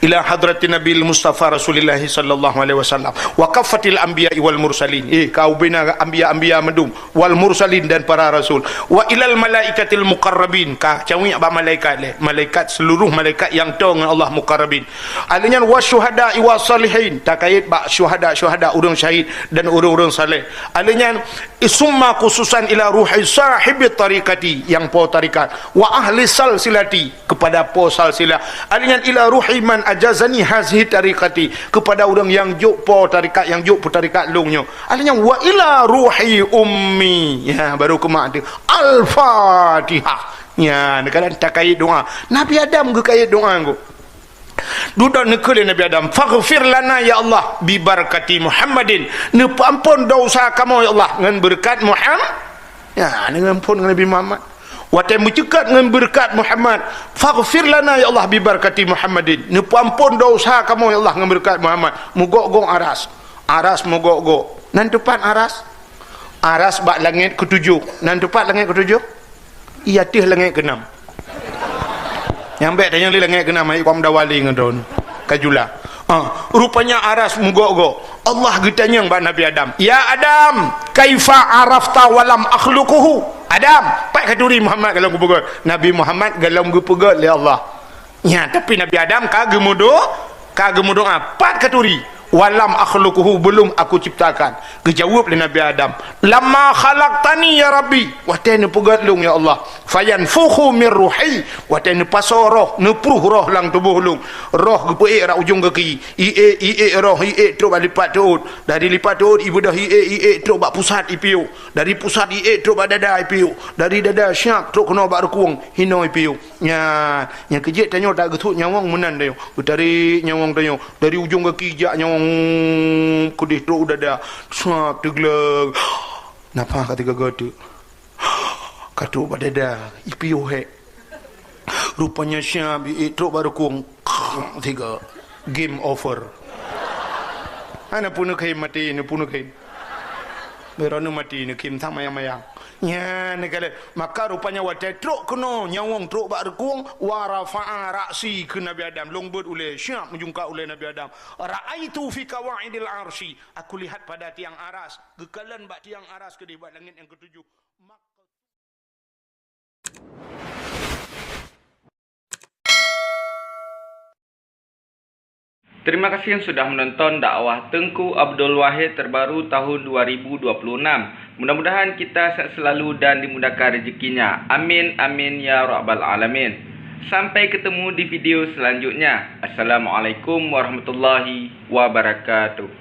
"Ila hadratin Nabil Mustafa Rasulillah sallallahu alaihi wasallam. Wa kaffatil anbiya wal mursalin." Eh, ka ubena anbiya-anbiya mandum. Wal mursalin dan para rasul. "Wa ilal malaikatil muqarrabin." Ka cawik bak malaikat lé. Malaikat, seluruh malaikat nyang toe ngon Allah muqarrabin. Alheuh nyan, "Wa syuhada wa salihin." Takayèt bak syuhada-syuhada, ureueng syahid dan ureueng-ureueng saleh. Alheuh nyan, "Summa khususan ila ruhi sahibit tariqati," nyang po tarikat, "wa ahli salsilati," kepada po salsilah. Alheuh nyan, "Ila ruhi man ajazani hazihi tariqati," kepada ureueng nyang jok po tarikat, nyang jok peutarikat lôn nyoe. Alheuh nyan, "Wa ila ruhi ummi." Ya, baru keu mak teuh. Al-Fatihah. Ya, neukalon takayèt doa. Nabi Adam geukayèt doa geuh. Dudoe neukheun lé Nabi Adam, "Faghfir lana ya Allah bi barakati Muhammadin." Neupeuampon desya kamoe ya Allah ngon beureukat Muham-, ya, neupeuampon ngon Nabi Muhammad. Watèe meuceukat ngon beureukat Muhammad, "Faghfir lana ya Allah bi barakati Muhammadin." Neupeuampon desya kamoe ya Allah ngon beureukat Muhammad. Meugok-gok aras. Aras meugok-gok. Nan teupat aras? Aras bak langèt keutujôh. Nan teupat langèt keutujôh? Iya teuh langèt keunam. Nyang bèk tanyong lé langèt keunam, hai Imam Dawali ngon droen. Kajula. Ah, rupanya aras meugok-gok. Allah geutanyong bak Nabi Adam, "Ya Adam, kaifa arafta walam akhluquhu?" Adam, pat katuri Muhammad golom geupeugét? Nabi Muhammad golom geupeugét lé Allah. Nya, tapi Nabi Adam ka geumudo-, ka geumudoa, "Pat katuri?" "Walam akhluquhu, belum aku ciptakan." Geujaweueb lé Nabi Adam, "Lamma khalaqtani ya Rabbi," watée neupeugét lôn ya Allah, "fayanfukhu mir ruhi," watée neupasoe roh, neupruh roh lam tuboh lôn. Roh geupeuék rot ujong gaki, iék, iék roh, iék trok bak lipat teuôt. Dari lipat teuôt ibeudôh iék, iék trok bak pusat ipiôh. Dari pusat iék trok bak dada ipiôh. Dari dada siap trok keunoe bak rukung, hinoe ipiôh. Nyan, nyang keujeuet tanyoe tageusut nyawöng meunan tanyoe. Geutarék nyawöng tanyoe. Dari ujong gaki jak nyawöng keudeh trok u dada. Sap teugleng. Nafah ka teuga-ga teuk. Ka trok bak dada, ipiôh hék. Rupanya siap iék trok bak rukung. Tiga. Game over. Hana peuneuk khem maté, neupeue neuk khem. Beurani maté neuk khem sang mayang-mayang. Nyan neukalon. Maka rupanya watée trok keunoe nyawöng trok bak rukung, wa rafa'a ra'si keu Nabi Adam. Lôn beuet ulée, siap meujungka ulée Nabi Adam. Ra'aitu fi qawaidil arsy. Aku lihat pada tiang aras. Geukalon bak tiang aras keudeh bak langét nyang keutujoh. Mak- Terima kasih yang sudah menonton dakwah Teuku Abdul Wahid terbaru tahun dua ribu dua puluh enam. Mudah-mudahan kita sehat selalu dan dimudahkan rezekinya. Amin, amin, ya rabbal alamin. Sampai ketemu di video selanjutnya. Assalamualaikum warahmatullahi wabarakatuh.